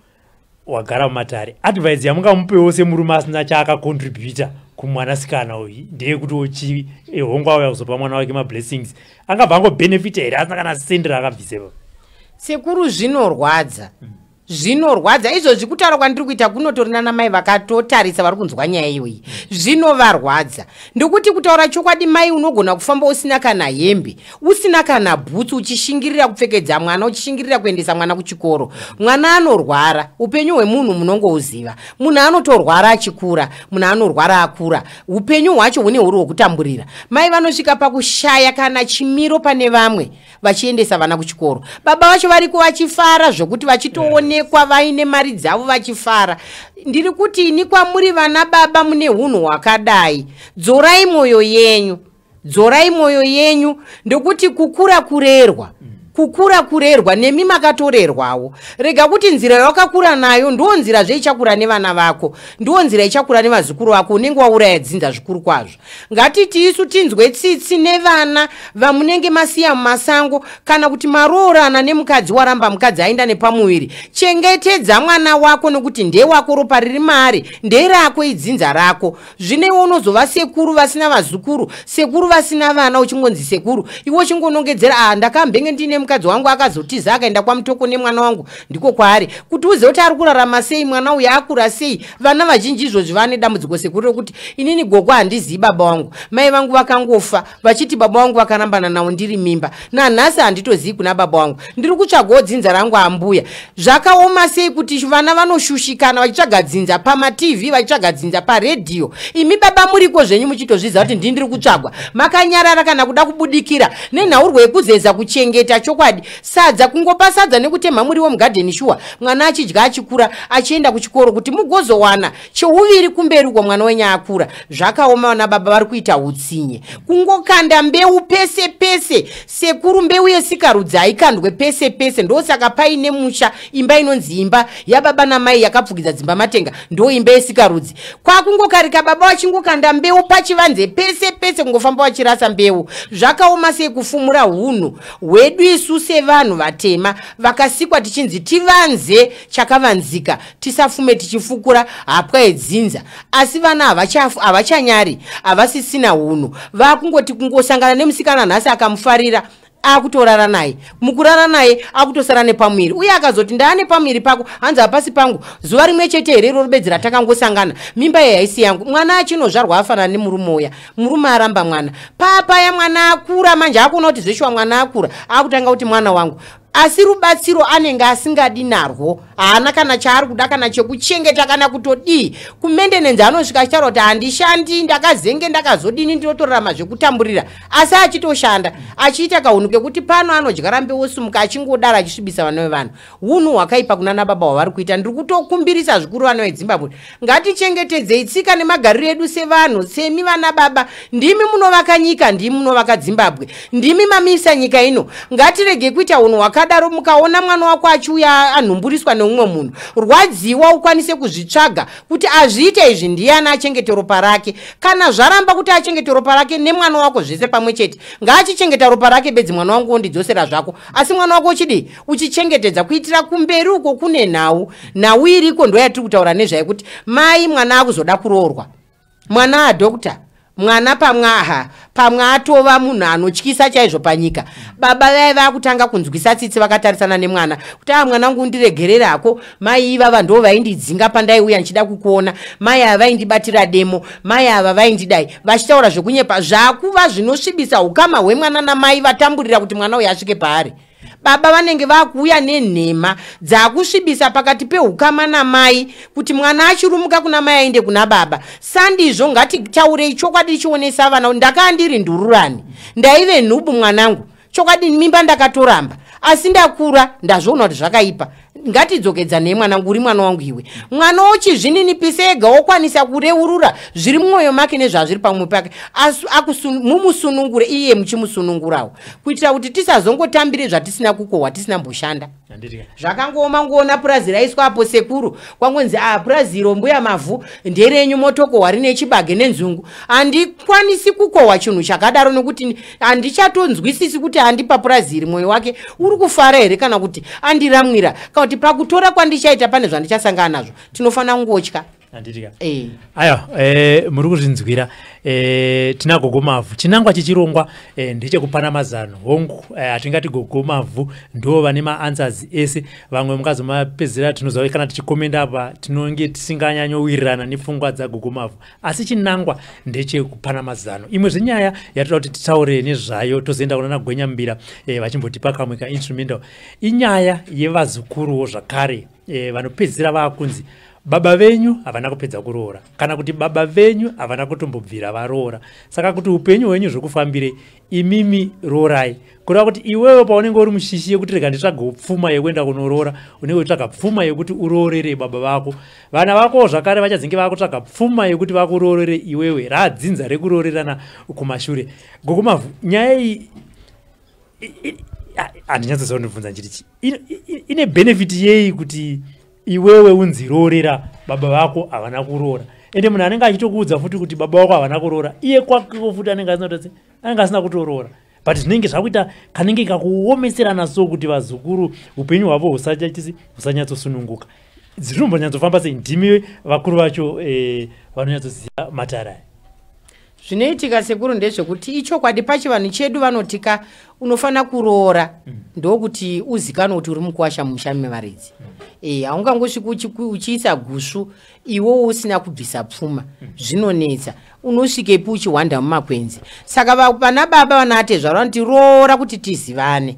wagara mumatare. Advice yamungamupewo semurume asina chaakacontributa kumwanasikana uyu ndeyekuti uchi hongu auya kuzopa mwana wake mablessings, angabva angobhenefita here asina kana sendi raakabvisepo? Sekuru, zvinorwadza, zvinorwadza izvozvi. Kutaura kwandiri kuita kunotorina namai vakatotarisa vari kunzwa nyaya iyoyi, zvinovarwadza. Ndokuti kutaura chokwadi, mai, unogona kufamba usina kana hembe, usina kana bhutsu, uchishingirira kupfekedza mwana, uchishingirira kuendesa mwana kuchikoro. Mwana anorwara, upenyu hwemunhu munongouziva. Munhu anotorwara achikura, munhu anorwara akura, upenyu hwacho hune huri hwekutamburira. Mai vanosvika pakushaya kana chimiro pane vamwe vachiendesa vana kuchikoro. Baba vacho variko vachifara zvokuti vachitoonekwa vaine mari dzavo vachifara. Ndiri kuti ini kwamuri vana baba mune unhu hwakadai, dzorai mwoyo yenyu, dzorai mwoyo yenyu, ndokuti kukura kurerwa, kukura kurerwa. Nemi makatorerwawo. Rega kuti nzira yawakakura nayo ndo nzira zveichakura nevana vako, ndo nzira ichakura nevazukuru vako. Unenge wauraya dzinza zvikuru kwazvo. Ngatiti isu tinzwe tsitsi nevana vamunenge masiya mumasango, kana kuti maroorana nemukadzi, waramba mukadzi, aenda nepamuviri. Chengetedza mwana wako nokuti ndewako, ropa riri maari nderako, idzinza rako. Zvineiwo unozova sekuru vasina vazukuru, sekuru vasina vana, uchingonzi sekuru, iwe uchingonongedzera, "A, ndakambenge ndine mukadzi wangu, akazotiza akaenda kwaMutoko nemwana wangu, ndiko kwaari." Kuti uzive kuti ari kurarama sei mwana uyu, akura sei. Vana vazhinji izvozvi vane dambudziko, sekuru, rekuti, "Inini gogo handizivi baba vangu, mai vangu vakangofa vachiti baba vangu vakarambana navo ndiri mimba. Nanhasi handitozivi kuna baba vangu, ndiri kutsvagawo dzinza rangu ambuya." Zvakaoma sei kuti vana vanoshushikana vachitsvaga dzinza pamaTV, vachitsvaga dzinza paredhiyo. Imi baba muriko zvenyu muchitozviziva kuti ndii ndiri kutsvagwa, makanyarara kana kuda kubudikira nenhaurwa yekuzeza kuchengeta chokwadi. Sadza, kungopa sadza nekutemha muriwo mugadheni, shuwa, mwana achidya, achikura, achienda kuchikoro, kuti mugozowana cheuviri kumberi uko mwana wenyu akura. Zvakaoma, vana baba vari kuita utsinye, kungokanda mbeu pese pese. Sekuru, mbeu yesikarudzi haikandwe pese pese. Ndosaka paine musha, imba inonzi imba yababa namai yakapfukidza dzimba matenga, ndo imba yesikarudzi. Kwakungokarika baba vachingokanda mbeu pachivanze pese pese, kungofamba vachirasa mbeu. Zvakaoma sei kufumura hunhu hwedu isu sevanhu vatema vakasikwa tichinzi tivanze chakavanzika, tisafume tichifukura hapwa yedzinza. Asi vana havachanyari, havasisina hunhu. Vakungoti kungosangana nemusikana nhasi akamufarira, akutorara naye. Mukurara naye akutosara nepamuviri, uye akazoti, "Ndaane pamuviri pako," hanzi, "Hapasi pangu, zuva rimwe chete here iroro bedzi ratakangosangana? Mimba iyi haisi yangu." Mwana achinozvarwa afanana nemurume uya, murume aramba mwana. Papaya mwana akura manje, akuona kuti zveshuwa mwana akura, akutanga kuti, "Mwana wangu." Asi rubatsiro anenge asingadi narwo, haana kana chaari kuda, kana chekuchengeta, kana kutodii. Kumendenenzi anosvika achitaura kuti, "Handishandi, ndakazenge ndakazodini, ndinotorarama zvekutamburira," asi achitoshanda, achiita kahunhu kekuti pano anodyara mbeu, osumuka, achingodaro achisvibisa vana vevanhu. Unhu hwakaipa kuna baba hwavari kuita. Ndiri kutokumbirisa zvikuru vana veDzimbabwe, ngatichengetedzei tsika nemagariro edu sevanhu. Semi vana baba, ndimi munovaka nyika, ndimi munovaka Dzimbabwe, ndimi mamisa nyika ino. Ngatirege kuita unhu hwakadaro. Mukaona mwana wako achiuya anhumburiswa neumwe munhu, rwadziwa, ukwanise kuzvitsvaga kuti azviite izvi ndiani, achengete ropa rake. Kana zvaramba kuti achengete ropa rake nemwana wako zvese pamwe chete, ngaachichengeta ropa rake bedzi, "Mwana wangu wondidzosera zvako." Asi mwana wako uchidii? Uchichengetedza kuitira kumberi uko kune nhau. Nhau iriko ndo yatiri kutaura nezvayo, kuti mai, mwana akuzoda kuroorwa, mwana adhokta, mwana pamwe aha, pamwe atova munhu anotyisa chaizvo panyika. Baba vaya vakutanga kunzwisa tsitsi vakatarisana nemwana kuti a mwanangu undiregererako, mai ivava ndo vaindidzinga pandaiuya ndichida kukuona, mai ava vaindibatira demo, mai ava vaindidai, vachitaura zvekunyepa zvakuva zvinosvibisa ukama hwemwana namai vatamburira kuti mwana uyu asvike paari. Baba vanenge vakuuya nenhema dzakusvibisa pakati peukama namai kuti mwana achirumuka kuna mai aende kuna baba. Sandizvo, ngatitaurei chokwadi chionesa vana. Ndakaa ndiri ndururani, ndaive nhubu mwanangu, chokwadi mimba ndakatoramba, asi ndakura ndazviona kuti zvakaipa. Ngatidzokedzanei mwanangu, uri mwana wangu iwe. Mwana ochizvininipisa ega okwanisa kureurura zviri mumwoyo make nezvazviri pamwe pake, mumusunungure iye muchimusunungurawo, kuitira kuti tisazongotambire zvatisina kukohwa, tisina mboshanda. Zvakangooma ngoona purazi raiswa apo sekuru, kwangonzi a purazi iro mbuya mavhu nderenyu, motokohwa rine chibage nenzungu. Handikwanisi kukohwa chinhu chakadaro nokuti handichatonzwisisi kuti handipa purazi iri mwoyo wake uri kufara here kana kuti andiramwira, kana kuti pakutora kwandichaita pane zvandichasangana nazvo. Tinofanira kungotya. Handitika. Aiwa, muri kuzvinzwira. Tina Gogo Mavhu. Chinangwa chechirongwa ndechekupana mazano. Hongu, hatingati Gogo Mavhu ndo vane maanswers ese. Vamwe mukazomapedzera tinoziva kana tichikomenda apa tinonge tisinganyanyowirirana nepfungwa dzaGogo Mavhu, asi chinangwa ndechekupana mazano. Imwe zvenyaya yatoda kuti titaure nezvayo, tozoenda kuna Gwenyambira vachimbotipa kamwe kainstrumental, inyaya yevazukuruwo zvakare vanopedzisira vaakunzi baba venyu havana kupedza kuroora, kana kuti baba venyu havana kutombobvira varoora, saka kuti upenyu hwenyu zvokufambire imimi roorai. Kureva kuti iwewe paunenge uri mushishi yekuti rega nditsvage pfuma yekuenda kunoroora, unenge uchitsvaga pfuma yekuti uroorere baba vako. Vana vako zvakare vachadzinge vakutsvaga pfuma yekuti vakuroorere iwewe, raadzinza rekuroorerana kumashure. Gogo Mavhu, nyaya iyi handinyatsoziva kundibvunza nchiti ine benefit yei kuti iwewe unzi roorera baba vako havana kuroora, ende munhu anenge achitokuudza futi kuti baba vako havana kuroora, iye kwakeko futi anenge asina kutotsi anenge asina kutoroora, but zvinenge zvakuita kanenge kakuomeserana so kuti vazukuru upenyu hwavo husachachisi husanyatsosununguka. Zvinombonyatsofamba sei? Ndimi vakuru vacho vanonyatsoziva matara aya. Zvinoitika sekuru ndezvekuti ichokwadi pachivanhu chedu vanotika unofanira kuroora ndokuti uzikanwe kuti uri mukuwasha mumusha mevaridzi. Haungangosviki uchiisa gusvu iwowo usina kubvisa pfuma, zvinonetsa. Unosvikepi uchihwanda mumakwenzi? Saka vana baba vana atezvara vanoti roora kuti tizivane.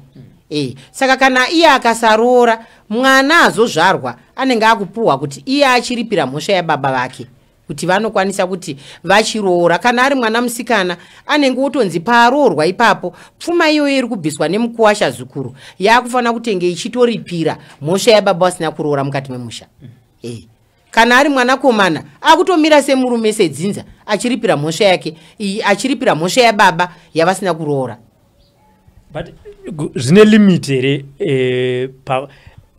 Saka kana iye akasaroora, mwana azozvarwa anenge akupuhwa kuti iye achiripira mhosva yababa vake, kuti vanokwanisa kuti vachiroora. Kana ari mwana musikana anenge otonzi paaroorwa ipapo pfuma iyoyo iri kubviswa nemukuwasha zukuru yaakufanira kutenge ichitoripira mhosva yababa vasina kuroora mukati memusha. Kana ari mwanakomana akutomira semurume sedzinza achiripira mhosva yake, achiripira mhosva yababa yavasina kuroora. But zvine limit here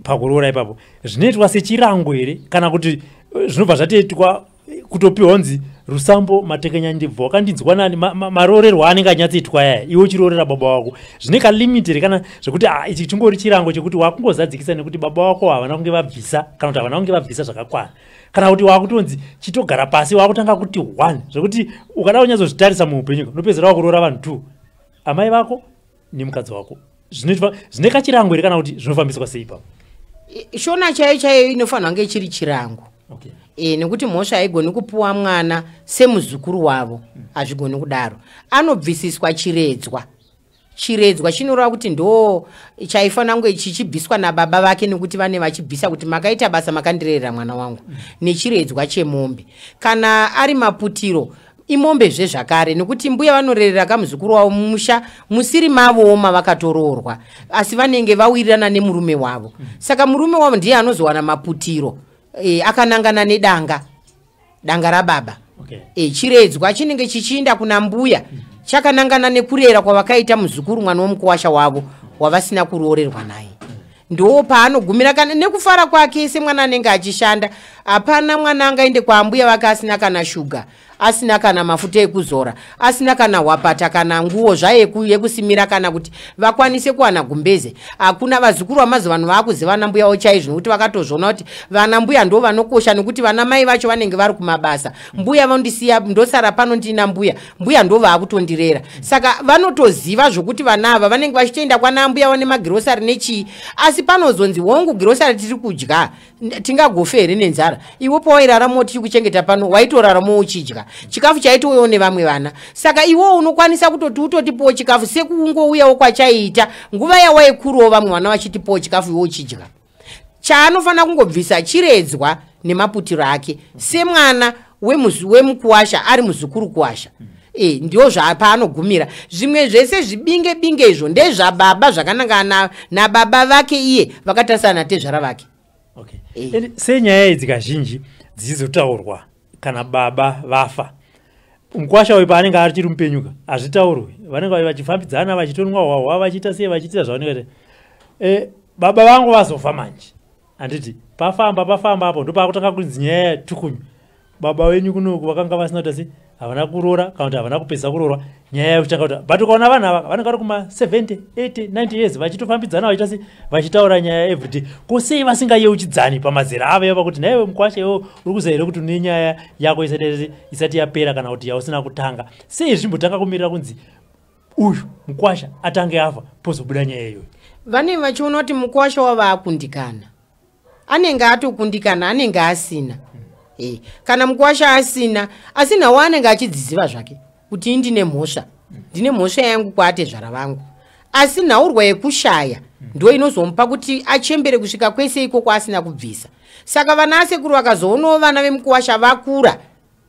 pakuroora ipapo? Zvinoitwa sechirango here, kana kuti zvinobva zvatoitwa kutopiwa kunzi rusambo matekenyandibvo wakandinzwa nani maroorerwo anenge anyatsoitwa yaya, iwe uchiroorera baba wako? Zvine kalimit here, kana zvekuti ichi chingori chirango chekuti wakungozadzikisa nekuti baba wako havana kunge vabvisa, kana kuti havana kunge vabvisa zvakakwana, kana kuti wakutonzi chitogara pasi wakutanga kuti one, zvekuti ukada kunyatsozvitarisa muupenyu unopedzera wakuroora vanhu two, amai vako nemukadzi wako? Zvinoitwa zvine kachirango here, kana kuti zvinofambiswa sei ipapo? Shona chaiyo chaiyo inofanira kunge chiri chirango. Nekuti mhosva haigoni kupuwa mwana semuzukuru wavo, hazvigoni kudaro. Anobvisiswa chiredzwa. Chiredzwa chinoreva kuti ndo chaifanira kunge chichibviswa nababa vake, nekuti vane vachibvisa kuti makaita basa makandirerera mwana wangu, nechiredzwa chemombe. Kana ari maputiro imombezve zvakare, nekuti mbuya vanorerera kamuzukuru wavo mumusha musiri mavowo mavakatoroorwa, asi vanenge vawirirana nemurume wavo. Saka murume wavo ndiye anozowana maputiro akanangana nedanga danga rababa. Chiredzwa chinenge chichiinda kuna mbuya chakanangana nekurera kwavakaita muzukuru mwana womukuwasha wavo wavasina kuroorerwa naye. Ndo paanogumira kana nekufara kwake semwana anenge achishanda. Hapana mwana angaende kwaambuya vake asina kana shuga. Asina kana mafuta ekuzora, asina kana hwapata, kana nguo zvayo yekusimira, kana kuti vakwanise kuwana gumbeze, hakuna. Vazukuru vamazuva ano vaakuziva vana mbuyawo chaizvo, nekuti vakatozviona kuti vana mbuya ndo vanokosha, nekuti vana mai vacho vanenge vari kumabasa. Mbuya vandisiya, ndosara pano ndina mbuya. Mbuya ndo vaakutondirera. Saka vanotoziva zvokuti vana ava vanenge vachitoenda kwana mbuya vane magirosari nechii. Asi panozonzi, "Hongu, girosari tiri kudya, tingagofe here nenzara? Iwe pawairaramawo tichikuchengeta pano, waitoraramawo uchidya chikafu chaitouyawo nevamwe vana. Saka iwewo unokwanisa kutoti utotipowo chikafu sekungouyawo kwachaiita nguva yawaikurawo, vamwe vana vachitipowo chikafu, iwe uchidya." Chaanofanira kungobvisa chiredzwa nemaputiro ake semwana wemukuwasha, ari muzukuru kuwasha. Ndio zvapaanogumira. Zvimwe zvese zvibinge binge izvo ndezvababa, zvakanangana nababa vake iye vakatarisana natezvara vake. Okay. Senyaya idzi kazhinji dzichizotaurwa kana baba vafa, mukwasha uyu paanenge achiri mupenyuka hazvitaurwi. Vanenge vachifambidzana, vachitonwa hwahwa, vachiita sei, vachiita zvavanenge. Baba vangu vazofa manje, handiti? Pafamba pafamba apo ndopaakutanga kunzi nyaya yatukunyu, baba venyu kunoku vakanga vasina kuita sei, havana kuroora kana kuti havana kupedza kuroorwa. Nyaya yekutanga kuti, but ukaona vanhu ava vanenge vari kuma 70, 80, 90 years vachitofambidzana, vachiita sei, vachitaura nyaya everyday. Ko sei vasingayeuchidzani pamazera avo yava kuti, "Naiwe mukwasha, iwo uri kuziva here kuti une nyaya yako isati yapera kana kuti yausina kutanga?" Sei zvichimbotanga kumirira kunzi uyu mukwasha atange afa, pozobuda nyaya iyoyo? Vanenge vachiona kuti mukwasha wava akundikana, anenge atokundikana, anenge asina. Kana mukwasha asina, asi nawo anenge achidziziva zvake kuti indine mhosva, ndine mhosva yangu kwaatezvara vangu. Asi nhaurwa yekushaya ndo inozomupa kuti achembere kusvika kwese ikoko asina kubvisa. Saka vana asekuru vakazoonawo vana vemukuwasha vakura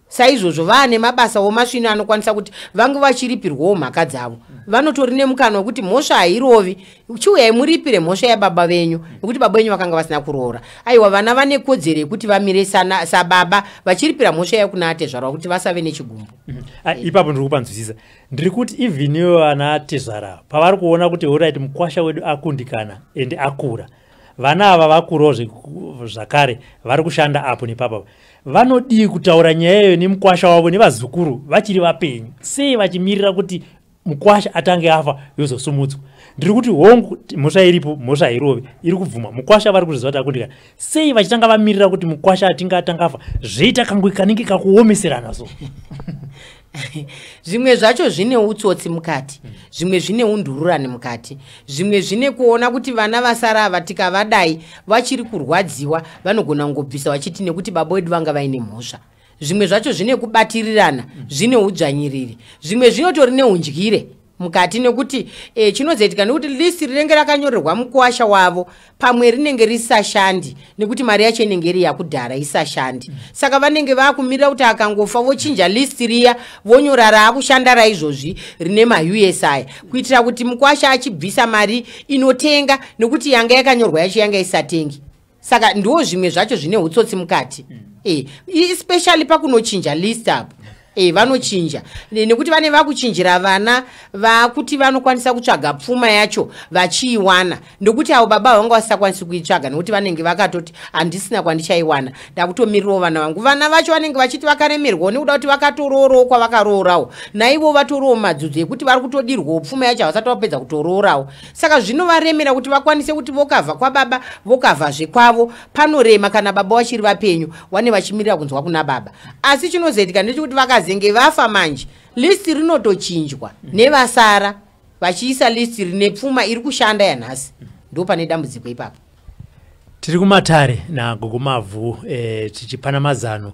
saizvozvo, vaane mabasawo masvino anokwanisa kuti vange vachiripirwawo mhaka dzavo, vanotori nemukana wekuti mhosva hairovi, chiuyai muripire mhosva yababa venyu, nekuti baba venyu vakanga vasina kuroora. Aiwa, vana vane kodzero yekuti vamire sababa vachiripira mhosva yekuna atezvara, kuti vasave nechigumbu. Ah, ipapo ndiri kupanzwisisa. Ndiri kuti even ivo vana atezvara pavari kuona kuti, alright, mukwasha wedu akundikana ende akura, vana ava vakurawo zvakare, vari kushanda apo nepapa, vanodii kutaura nyaya iyoyo nemukwasha wavo nevazukuru vachiri vapenyu? Sei vachimirira kuti mukwasha atange afa yozosumudzwa? Ndiri kuti, hongu, mhosva iripo, mhosva hairovi, iri kubvuma, mukwasha vari kuzviziva kuti akundikana. Sei vachitanga vamirira kuti mukwasha atinge atanga afa, zvoita kangwe kanenge kakuomeserana so? Zvimwe zvacho zvine utsotsi mukati, zvimwe zvine undururani mukati, zvimwe zvine kuona kuti vana vasara ava tikavadai vachiri kurwadziwa, vanogona kungobvisa vachiti nekuti baba wedu vanga vaine mhosva. Zvimwe zvacho zvine kubatirirana, zvine udzvanyiriri, zvimwe zvinotori neundyire mukati, nekuti chinozoitika nekuti list rinenge rakanyorerwa mukuwasha wavo pamwe rinenge risashandi, nekuti mari yacho inenge iri yakudhara, isashandi. Saka vanenge vakumirira kuti akangofa vochinja list riya, vonyora raakushanda raizvozvi rine maUS aya, kuitira kuti mukwasha achibvisa mari inotenga, nekuti yanga yakanyorwa yacho yanga isatengi. Saka ndo zvimwe zvacho zvine utsotsi mukati, especially pakunochinja list apo. Vanochinja nekuti vane vakuchinjira vana vakuti vanokwanisa kutsvaga pfuma yacho vachiiwana, nekuti avo baba vanga vasisakwanisi kuitsvaga, nekuti vanenge vakatoti, "Handisina kwandichaiwana, ndakutomirirawo vana vangu." Vana vacho vanenge vachiti vakaremerwawo nekuda kuti vakatoroorawo kwavakaroorawo, naivo vatoriwo madzudzo ekuti vari kutodirwawo pfuma yacho, havasati vapedza kutoroorawo. Saka zvinovaremera kuti vakwanise kuti vokavha kwababa, vokavhazve kwavo, panorema. Kana baba vachiri vapenyu, wane vachimirira kunzwa kuna baba. Asi chinozoitika ndechekuti vakazenge vafa manje, list rinotochinjwa nevasara, vachiisa list rine pfuma iri kushanda yanhasi. Ndo pane dambudziko ipapo. Tiri kumatare naGogo Mavhu, tichipana mazano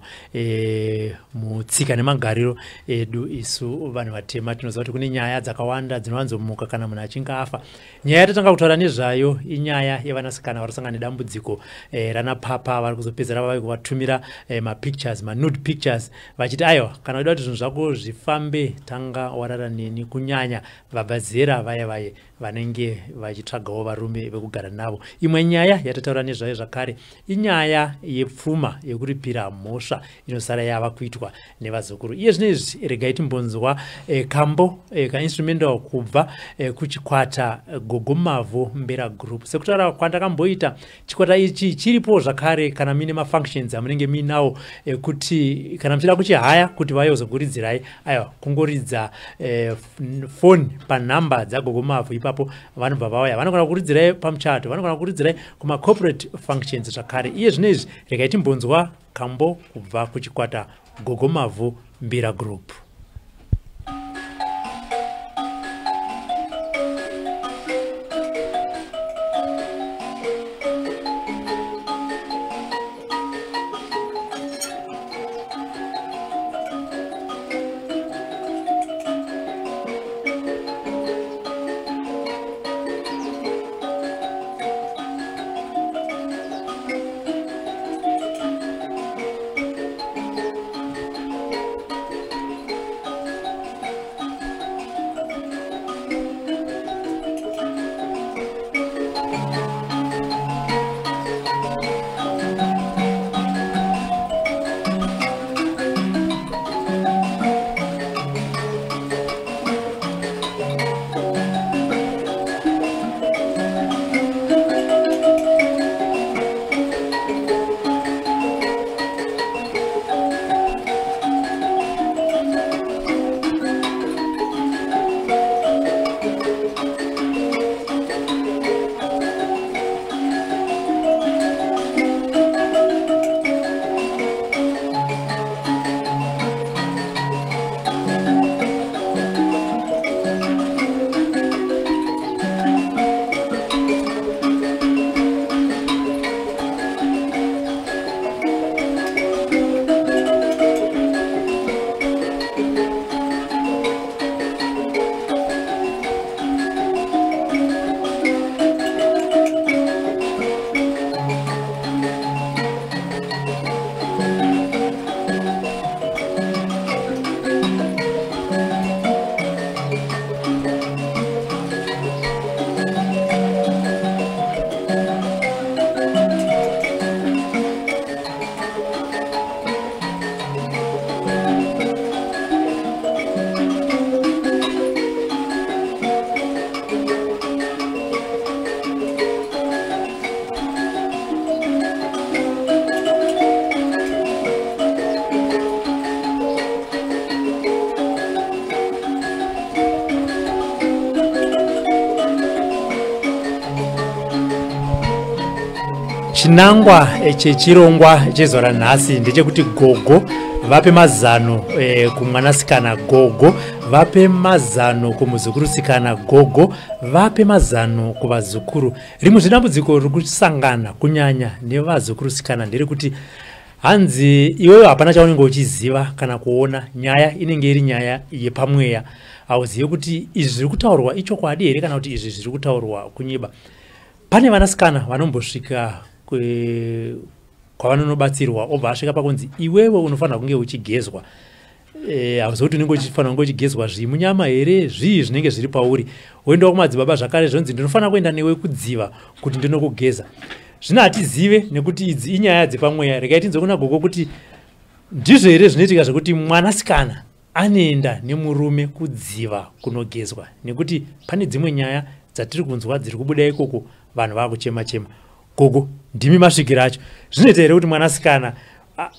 mutsika nemagariro edu isu vanhu vatema. Tinoziva kuti kune nyaya dzakawanda dzinowanzomuka kana munhu achinge afa. Nyaya yatatanga kutaura nezvayo inyaya yevanasikana vari kusangana nedambudziko rana papa vari kuzopedzera vave kuvatumira mapictures, manude pictures, vachiti, "Aiwa, kana uida kuti zvinhu zvako zvifambe, tanga warara neni," kunyanya vabva zera vaya vaye vanenge vachitsvagawo varume vekugara navo. Imwe nyaya yatataura nezvayo. nezvayo zvakare inyaya yepfuma yekuripira mhosva inosara yava kuitwa nevazukuru. Iye zvino izvi regai timbonzwa kambo kainstrumental kubva kuchikwata Gogo Mavhu Mbera Group. Sekutaura kwandakamboita, chikwata ichi chiripo zvakare kana muine mafunctions amunenge muinawo, kuti kana muchida kuchihaya kuti vayozokuridzirai, aiwa, kungoridza foni panhamba dzaGogo Mavhu ipapo, vanobva vauya. Vanogona kuridzirai pamuchato, vanogona kuridzirai kumacorporate functions zvakare. Iye zvino izvi regai timbonzwa kambo kubva kuchikwata Gogo Mavhu Mbira Group. Chinangwa chechirongwa chezuva ranhasi ndechekuti gogo vape mazano kumwanasikana, gogo vape mazano kumuzukurusikana, gogo vape mazano kuvazukuru. Rimwe zvedambudziko riri kusangana kunyanya nevazukurusikana nderekuti hanzi iwewe hapana chaunenge uchiziva kana kuona, nyaya inenge iri nyaya yepamweya, hauzivi kuti izvi zviri kutaurwa ichokwadi here kana kuti izvi zviri kutaurwa kunyiba. Pane vanasikana vanombosvika kwavanonobatsirwa, obva asvika pakunzi iwewe unofanira kunge uchigezwa. Hauzivi kuti unenge uchifanira kunge uchigezwa zvii munyama here, zvii zvinenge zviri pauri. Woendawo kumadzibaba zvakare, zvonzi ndinofanira kuenda newe kudziva kuti ndinokugeza. Zvino hatizive nekuti idzi inyaya dzepamweya. Regai tinzwe kuna gogo kuti ndizvo here zvinoitika zvekuti mwanasikana anoenda nemurume kudziva kunogezwa, nekuti pane dzimwe nyaya dzatiri kunzwa dziri kubuda ikoko, vanhu vakuchema chema. Gogo, ndimi masvikiro acho, zvinoita here kuti mwanasikana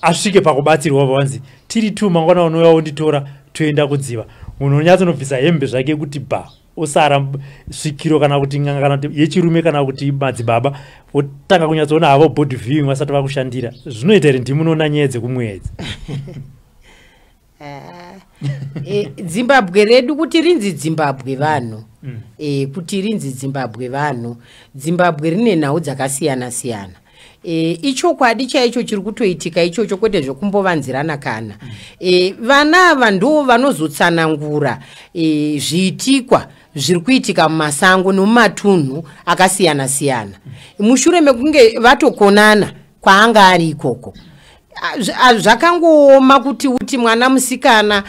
asvike pakubatsirwa vanzi tiri tu mangwana unouya wonditora toenda kudziva, munhu unonyatsonobvisa hembe zvake kuti ba osara svikiro kana kuti n'anga kana kuti yechirume kana kuti madzibaba votanga kunyatsoona havo body viewing vasati vakushandira? Zvinoita here? Ndimi munoona nyaya dzekumweya idzi. Zimbabwe redu kuti rinzi Zimbabwe vanhu, kuti rinzi Zimbabwe vanhu, Zimbabwe rine nhau dzakasiyana siyana. Ichokwadi chaicho chiri kutoitika ichocho, kwete zvekumbovanzirana kana. Vana ava ndo vanozotsanangura zviitikwa zviri kuitika mumasango nomumatunhu akasiyana siyana mushure mekunge vatokonana kwaanga ari ikoko. Zvakangooma kuti uti mwana musikana,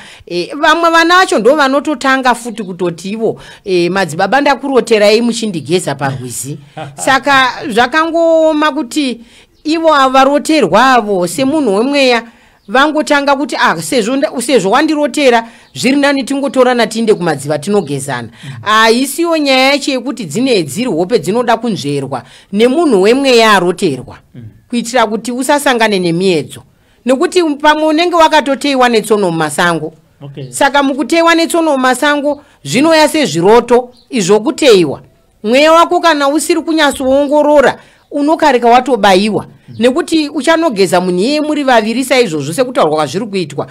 vamwe vana vacho ndo vanototanga futi kutoti ivo, madzibaba ndakuroterai muchindigeza parwizi. Saka zvakangooma kuti ivo varoterwa avo semunhu wemweya vangotanga kuti sezvo wandirotera zviri nani tingotorana tiinde kumadziva tinogezana. Haisiyo nyaya yacho yekuti dzine dziri hope dzinoda kunzverwa nemunhu wemweya aroterwa, kuitira kuti usasangane nemiedzo, nekuti pamwe unenge wakatoteiwa netsono mumasango. Saka mukuteiwa netsono mumasango zvinoya sezviroto izvo kuteiwa mweya wako kana usiri kunyatsoongorora unokareka watobayiwa, nekuti uchanogeza munhu iyeye muri vaviri saizvozvo sekutaurwa kwazviri kuitwa,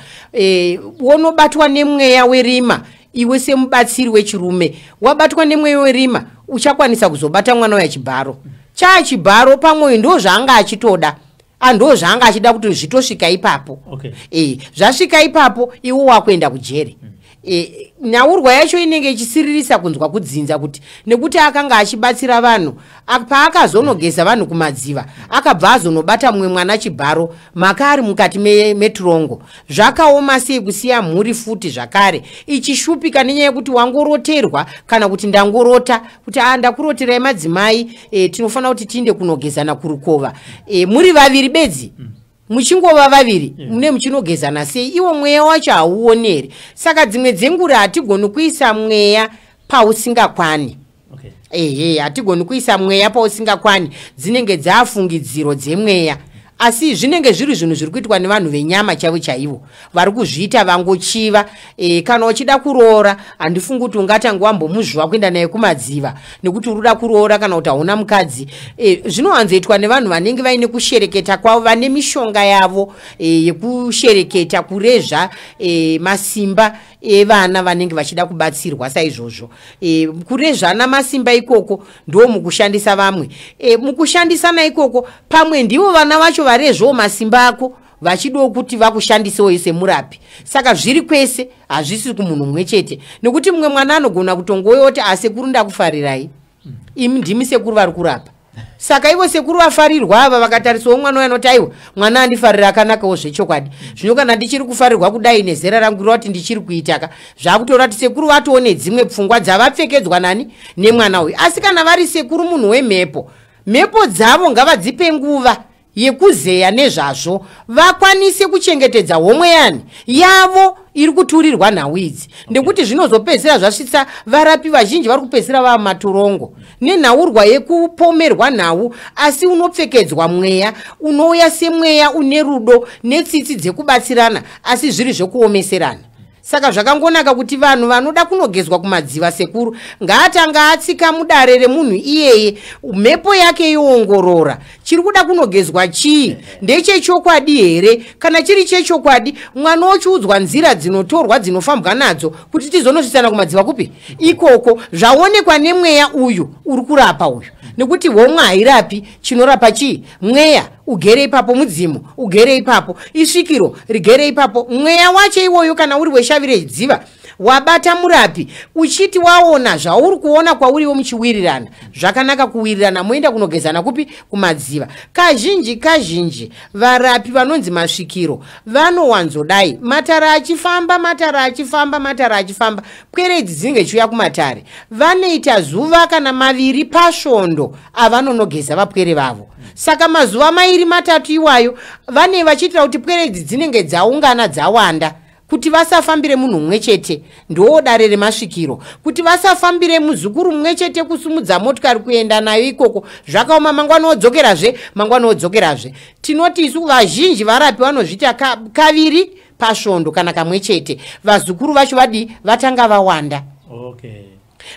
wonobatwa nemweya werima. Iwe semubatsiri wechirume wabatwa nemweya werima uchakwanisa kuzobata mwana uya chibharo. Chaachibharo pamwe ndo zvaanga achitoda, ando zvaanga achida kuti zvitosvika ipapo. Zvasvika ipapo iwe wakuenda kujeri. Nyaurwa yacho inenge ichisiririsa kunzwa kudzinza kuti nekuti akanga achibatsira vanhu, paakazonogeza vanhu kumadziva akabva azonobata mumwe mwana chibharo maka ari mukati meturongo. Zvakaoma sei kusiya mhuri futi zvakare ichishupika nenyaya yekuti wangoroterwa kana kuti ndangorota kuti ndakuroterai madzimai, tinofanira kuti tiinde kunogezana kurukova, muri vaviri bedzi. Muchingova vaviri mune muchinogezana sei? Iwo mweya wacho hauoneri. Saka dzimwe dzengura hatigoni kuisa mweya pausingakwani. Ehe, hatigoni kuisa mweya pausingakwani, dzinenge dzafungidziro dzemweya, asi zvinenge zviri zvinhu zviri kuitwa nevanhu venyama chaivo chaivo vari kuzviita vangochiva. Kana uchida kuroora handifungi kuti ungatanga wambomuzvuva kuenda naye kumadziva nekuti uri kuda kuroora kana kuti hauna mukadzi. Zvinowanzoitwa nevanhu vanenge vaine kushereketa kwavo, vane mishonga yavo yekushereketa kurezva masimba evana vanenge vachida kubatsirwa saizvozvo. Kurezvana masimba ikoko ndo mukushandisa vamwe. Mukushandisana ikoko pamwe ndivo vana vacho varezvawo masimba ako vachidawo kuti vakushandisewo semurapi. Saka zviri kwese, hazvisi kumunhu mumwe chete, nekuti mumwe mwana anogona kutongouya oti asekuru ndakufarirai, imi ndimi sekuru vari kurapa. Saka ivo sekuru vafarirwa ava vakatarisawo mwana uyo anoti aiwa mwana andifarira akanakawo zvechokwadi, zvino kana ndichiri kufarirwa kudai nezera rangu roti ndichiri kuitaka, zvakutora kuti sekuru vatoone dzimwe pfungwa dzavapfekedzwa nani nemwana uyu. Asi kana vari sekuru munhu wemhepo, mhepo dzavo ngavadzipe nguva yekuzeya nezvazvo vakwanise kuchengetedza homwe yani yavo iri kuturirwa nhau idzi, nekuti zvinozopedzisira zvasvitsa varapi vazhinji vari kupedzisira vava maturongo nenhaurwa yekupomerwa nhau. Asi unopfekedzwa mweya unouya semweya une rudo netsitsi dzekubatsirana, asi zviri zvekuomeserana. Saka zvakangonaka kuti vanhu vanoda kunogezwa kumadziva sekuru ngaatanga atsika mudare remunhu iyeye, mhepo yake yoongorora chiri kuda kunogezwa chii, ndechechokwadi here. Kana chiri chechokwadi mwana ochiudzwa nzira dzinotorwa dzinofambwa nadzo kuti tizonosvitsana kumadziva kupi ikoko, zvaonekwa nemweya uyu uri kurapa uyu, nekuti homwe hairapi, chinorapa chii? Mweya ugere ipapo, mudzimu ugere ipapo, isvikiro rigere ipapo. Mweya wacho iwoyo kana uri weshavi redziva wabata murapi, uchiti waona zvauri kuona kwauriwo muchiwirirana zvakanaka, kuwirirana moenda kunogezana kupi? Kumadziva. Kazhinji kazhinji varapi vanonzi masvikiro vanowanzodai matare achifamba, matare achifamba, matare achifamba, pwere idzi dzinenge chiuya kumatare, vanoita zuva kana maviri pasvondo avanonogeza vapwere vavo. Saka mazuva mairi matatu iwayo vane vachiitira kuti pwere idzi dzinenge dzaungana dzawanda, kuti vasafambire munhu mumwe chete, ndo dare remasvikiro, kuti vasafambire muzukuru mumwe chete kusumudza motikari kuenda nayo ikoko, zvakaoma, mangwana odzokerazve, mangwana odzokerazve. Tinoti isu vazhinji varapi vanozviita kaviri pasvondo kana kamwe chete, vazukuru vacho vadi vatanga vawanda.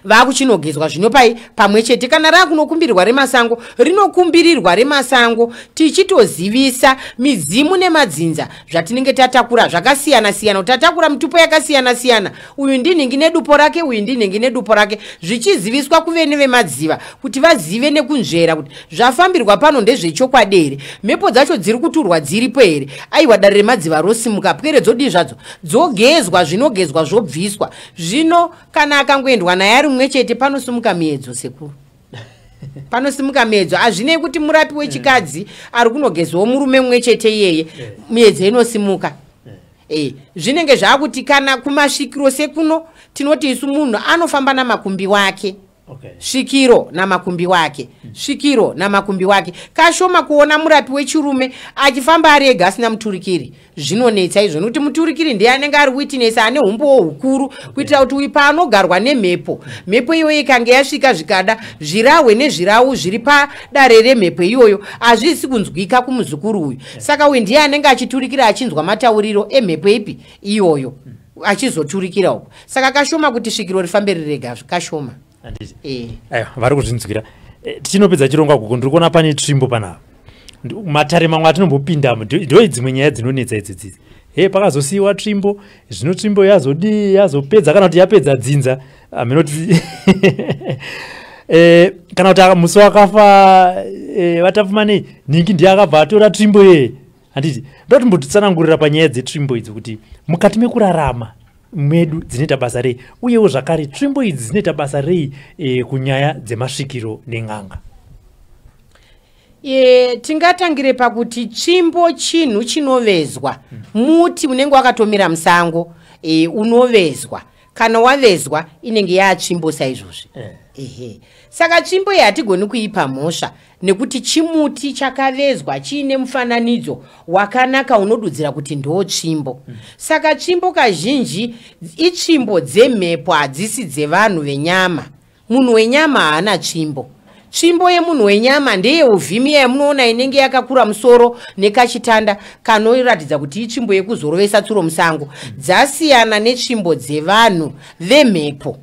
Vakuchinogezwa zvino pai pamwe chete. Kana rakunokumbirirwa remasango, rinokumbirirwa remasango tichitozivisa midzimu nemadzinza zvatinenge tatakura zvakasiyana siyana, tatakura mitupo yakasiyana siyana, uyu ndinhingi nedupo rake, uyu ndinhingi nedupo rake, zvichiziviswa kuvene vemadziva kuti vazive nekunzvera kuti zvafambirwa pano ndezvechokwadi here, mhepo dzacho dziri kuturwa dziripo here. Aiwa, dare remadziva rosimuka, pwere dzodii zvadzo, dzogezwa, zvinogezwa zvobviswa. Zvino kana akangoendwa naye ari mumwe chete panosimuka miedzo sekuru. Panosimuka miedzo. Hazvinei kuti murapi wechikadzi ari kunogezawo murume mumwe chete iyeye, miedzo inosimuka. Zvinenge zvaakuti kana kumasvikiro sekuno tinoti isu munhu anofamba namakumbi wake. Svikiro namakumbi wake, svikiro namakumbi wake. Kashoma kuona murapi wechirume achifamba ari ega asina muturikiri. Zvinonetsa izvo, nekuti muturikiri ndiye anenge ari witness, ane umbowo hukuru, kuitira kuti uyu paanogarwa nemhepo, mhepo iyoyo ikange yasvika, zvikada zvirahwe nezvirau zviri padare remhepo iyoyo hazvisi kunzwika kumuzukuru uyu. Saka uyu ndiye anenge achiturikira, achinzwa matauriro emhepo ipi iyoyo, achizoturikira uko. Saka kashoma kuti svikiro rifambe rirega, kashoma. Handiti? Aiwa, vari kuzvinzwira. Tichinopedza chirongwa, gogo, ndiri kuona pane tsvimbo panapa. Matare mamwe atinombopindamo, ndo dzimwe nyaya dzinonetsa idzi dzidzi. He, pakazosiyiwa tsvimbo, zvino tsvimbo yazodii, yazopedza kana kuti yapedza dzinza, aminoti kana kuti musi wakafa vatapfumanei nhingi ndiye akabva atora tsvimbo yeye, handiti? Ndoda timbotitsanangurira panyaya dzetsvimbo idzi, kuti mukati mekurarama medu dzinoita basa rei, uyewo zvakare tsvimbo idzi dzinoita basa rei kunyaya dzemasvikiro nen'anga. Tingatangire pakuti tsvimbo chinhu chinovezwa, muti unenge wakatomira musango, unovezwa. Kana wavezwa inenge yaatsvimbo saizvozvi. Ehe, saka tsvimbo iyi hatigoni kuipa mhosva, nekuti chimuti chakavezwa chiine mufananidzo wakanaka unodudzira kuti ndo tsvimbo. Saka tsvimbo kazhinji itsvimbo dzemhepo, hadzisi dzevanhu venyama. Munhu wenyama haana tsvimbo. Tsvimbo yemunhu wenyama ndeyeuvhimi yamunoona inenge yakakura musoro nekachitanda kanoratidza kuti itsvimbo yekuzorovesa tsuro musango. Dzasiyana netsvimbo dzevanhu vemhepo,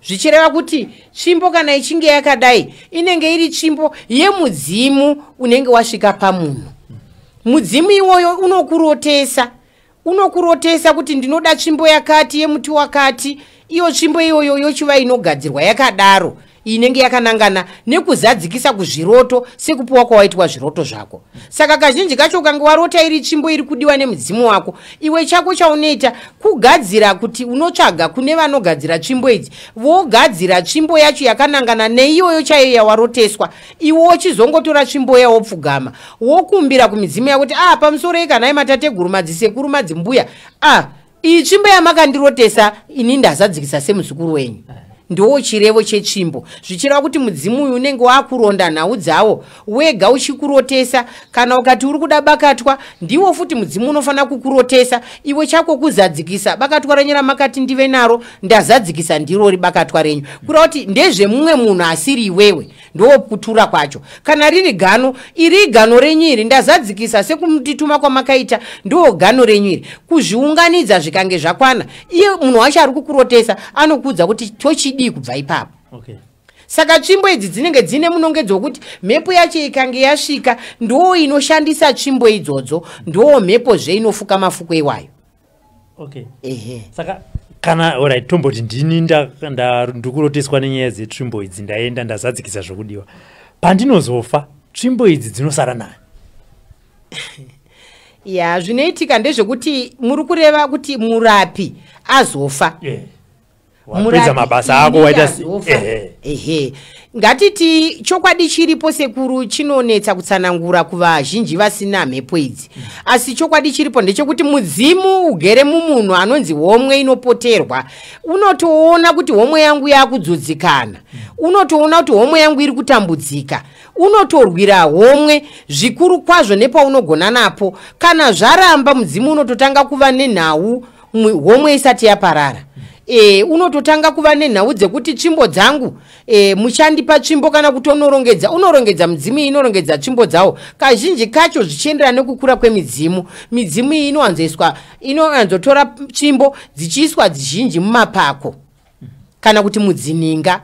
zvichireva kuti tsvimbo kana ichinge yakadai inenge iri tsvimbo yemudzimu unenge wasvika pamunhu. Mudzimu iwoyo unokurotesa, unokurotesa kuti ndinoda tsvimbo yakati yemuti wakati. Iyo tsvimbo iyoyo yochiva inogadzirwa yakadaro, inenge yakanangana nekuzadzikisa kuzviroto sekupiwa kwawaitwa zviroto zvako. Saka kazhinji kacho ukange warota iri tsvimbo iri kudiwa nemudzimu wako, iwe chako chaunoita kugadzira, kuti unotsvaga kune vanogadzira tsvimbo idzi, vogadzira tsvimbo yacho yakanangana neiyoyo chaiyo yawaroteswa. Iwe uchizongotora tsvimbo yawopfugama, wokumbira kumidzimu yako kuti, "A, pamusoro ikanai matateguru, madzisekuru, madzimbuya, a, iyi tsvimbo yamakandirotesa ini ndazadzikisa semuzukuru wenyu." Ndo chirevo chetsvimbo, zvichireva kuti mudzimu uyu unenge wakuronda nhau dzawo wega uchikurotesa. Kana ukati uri kuda bakatwa, ndiwo futi mudzimu unofanira kukurotesa. Iwe chako kuzadzikisa, "Bakatwa renyu ramakati ndive naro ndazadzikisa, ndirori bakatwa renyu." Kureva kuti ndezvemumwe munhu asiri iwewe, ndo kutura kwacho. Kana riri gano, "Iri gano renyu iri, ndazadzikisa sekumutituma kwamakaita, ndo gano renyu iri." Kuzviunganidza zvikange zvakwana, iye munhu wacho ari kukurotesa anokuudza kuti tochidii kubva ipapo. Saka tsvimbo idzi dzinenge dzine munongedzo wekuti mhepo yacho ikange yasvika, ndo inoshandisa tsvimbo idzodzo, ndo mhepozve inofuka mafuko iwayo. Ehe. Saka kana, alright, tomboti ndini ndikuroteswa nenyaya dzetsvimbo idzi, ndaenda ndazadzikisa zvokudiwa, pandinozofa tsvimbo idzi dzinosara nayo? Ya, zvinoitika ndezvekuti muri kureva kuti murapi azofa? Yeah. Wapedza mabasa ako, waita Ehe. Ehe, ngatiti chokwadi chiripo, sekuru, chinonetsa kutsanangura kuvazhinji vasina mhepo idzi, asi chokwadi chiripo ndechekuti mudzimu ugere mumunhu anonzi homwe inopoterwa unotoona kuti homwe yangu yakudzodzikana, unotoona kuti homwe yangu iri kutambudzika, unotorwira homwe zvikuru kwazvo nepaunogona napo. Kana zvaramba, mudzimu unototanga kuva nenhau homwe isati yaparara. Unototanga kuva nenhau dzekuti tsvimbo dzangu, muchandipa tsvimbo, kana kutonorongedza, unorongedza. Midzimu iyi inorongedza tsvimbo dzawo kazhinji kacho zvichienderana nekukura kwemidzimu. Midzimu iyi inowanzoiswa, inowanzotora tsvimbo dzichiiswa zhinji mumapako kana kuti mudzininga,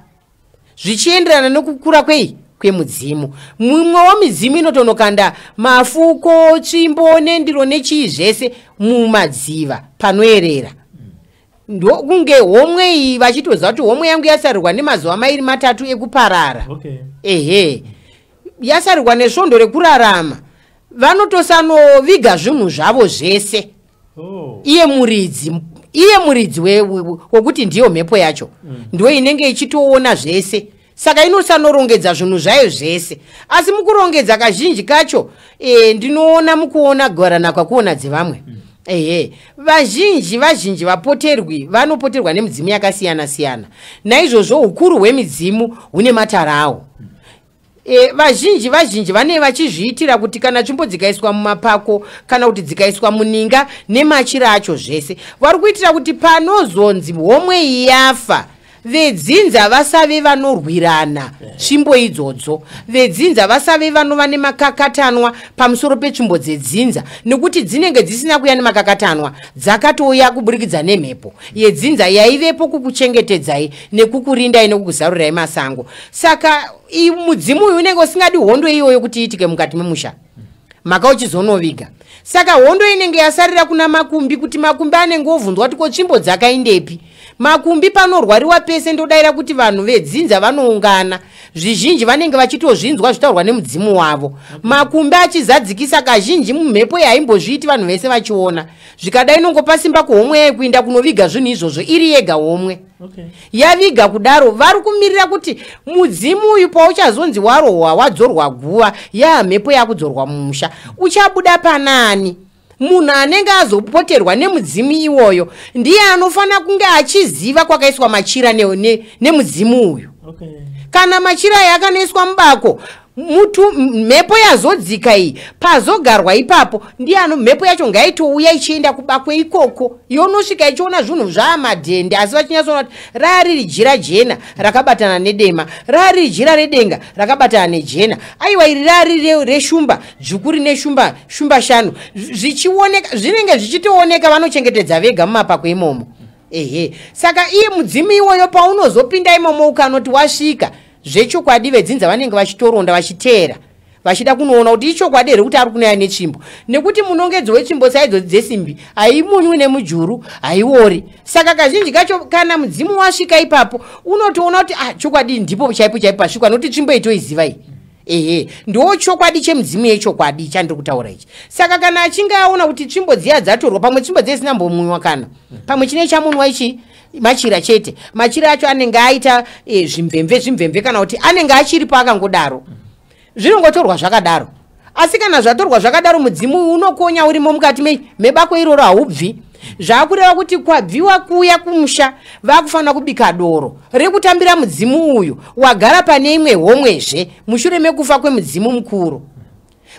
zvichienderana nekukura kwei kwemudzimu. Mumwewo midzimu inotonokanda mafuko, tsvimbo nendiro nechii zvese mumadziva panoerera, ndokunge homwe iyi vachitoziva kuti homwe yangu yasarirwa nemazuva 2 3 ekuparara. Ehe, yasarirwa nesvondo rekurarama, vanotosanoviga zvinhu zvavo zvese. Iye muridzi wokuti ndiyo mhepo yacho, ndo inenge ichitoona zvese. Saka inosanorongedza zvinhu zvayo zvese. Asi mukurongedza kazhinji kacho ndinoona mukuona gwaranakwa kuona dzevamwe. Ehe, vazhinji vapoterwi vanopoterwa nemidzimu yakasiyana siyana. Naizvozvo ukuru hwemidzimu hune matara awo. Vazhinji vane vachizviitira kuti kana tsvimbo dzikaiswa mumapako kana kuti dzikaiswa muninga nemachira acho zvese, vari kuitira kuti panozonzi homwe yafa, vedzinza vasave vanorwirana tsvimbo idzodzo, vedzinza vasave vanova nemakakatanwa pamusoro petsvimbo dzedzinza, nekuti dzinenge dzisina kuya nemakakatanwa, dzakatouya kuburikidza nemhepo yedzinza yaivepo kukuchengetedzai nekukurindai nekukuzarurai masango. Saka mudzimu uyu unenge usingadi hondo iyoyo kuti iitike mukati memusha, maka uchizonoviga. Saka hondo inenge yasarira kuna makumbi, kuti makumbi anenge ovhunzwa kuti ko tsvimbo dzakaindepi. Makumbi panorwariwa pese, ndodaira kuti vanhu vedzinza vanoungana, zvizhinji vanenge vachitozvinzwa zvitaurwa nemudzimu wavo. Makumbi achizadzikisa kazhinji mumhepo yaimbozviiti vanhu vese vachiona. Zvikadai inongopa simba kuhomwe yayo kuinda kunoviga zvinhu izvozvo iri yega homwe. Okay. Yaviga kudaro, vari kumirira kuti mudzimu uyu pauchazonzi warohwa wadzorwa guva, yamhepo yakudzorwa mumusha, uchabuda panani? Munhu anenge azopoterwa nemudzimu iwoyo ndiye anofanira kunge achiziva kwakaiswa machira nemudzimu uyu. Okay. Kana machira aya akanoiswa mubako, mhepo yazodzika iyi pazogarwa ipapo, ndiye ano mhepo yacho ngaitouya ichienda kubako ikoko, yonosvika ichiona zvinhu zvaamadhende, asi vachinyatsoona kuti raa riri jira jena rakabatana nedema, raa riri jira redenga rakabatana nejena, aiwa iri raa riri reshumba dzvuku rine shumba shanu, zvichioneka, zvinenge zvichitooneka, vanochengetedza vega mumapako imomo. Ehe, saka iye mudzimu iwoyo paunozopinda imomo ukanoti wasvika, zvechokwadi vedzinza vanenge vachitoronda vachiteera, vachida kunoona kuti ichokwadi here kuti ari kunaya netsvimbo, nekuti munongedzo wetsvimbo saidzo dzesimbi haimunywi nemujuru, haiori. Saka kazhinji kacho kana mudzimu wasvika ipapo unotoona kuti chokwadi ndipo chaipo chaipo pasvikwa, nekuti tsvimbo iyi toiziva iyi. Ehe, ndo chokwadi chemudzimu yechokwadi chandiri kutaura ichi. Saka kana achinge aona kuti tsvimbo dziya dzatorwa, pamwe tsvimbo dziya dzisina mbomunwa, kana pamwe chine chamunwa ichi machira chete, machira acho anenge aita zvimvemve kana kuti anenge achiripo akangodaro, zvinongotorwa zvakadaro. Asi kana zvatorwa zvakadaro, mudzimu unokonya urimo mukati mebako iroro, haubvi. Zvakureva kuti kwabviwa kuya kumusha, vakufanira kubika doro rekutambira mudzimu uyu wagara pane imwe homwezve mushure mekufa kwemudzimu mukuru.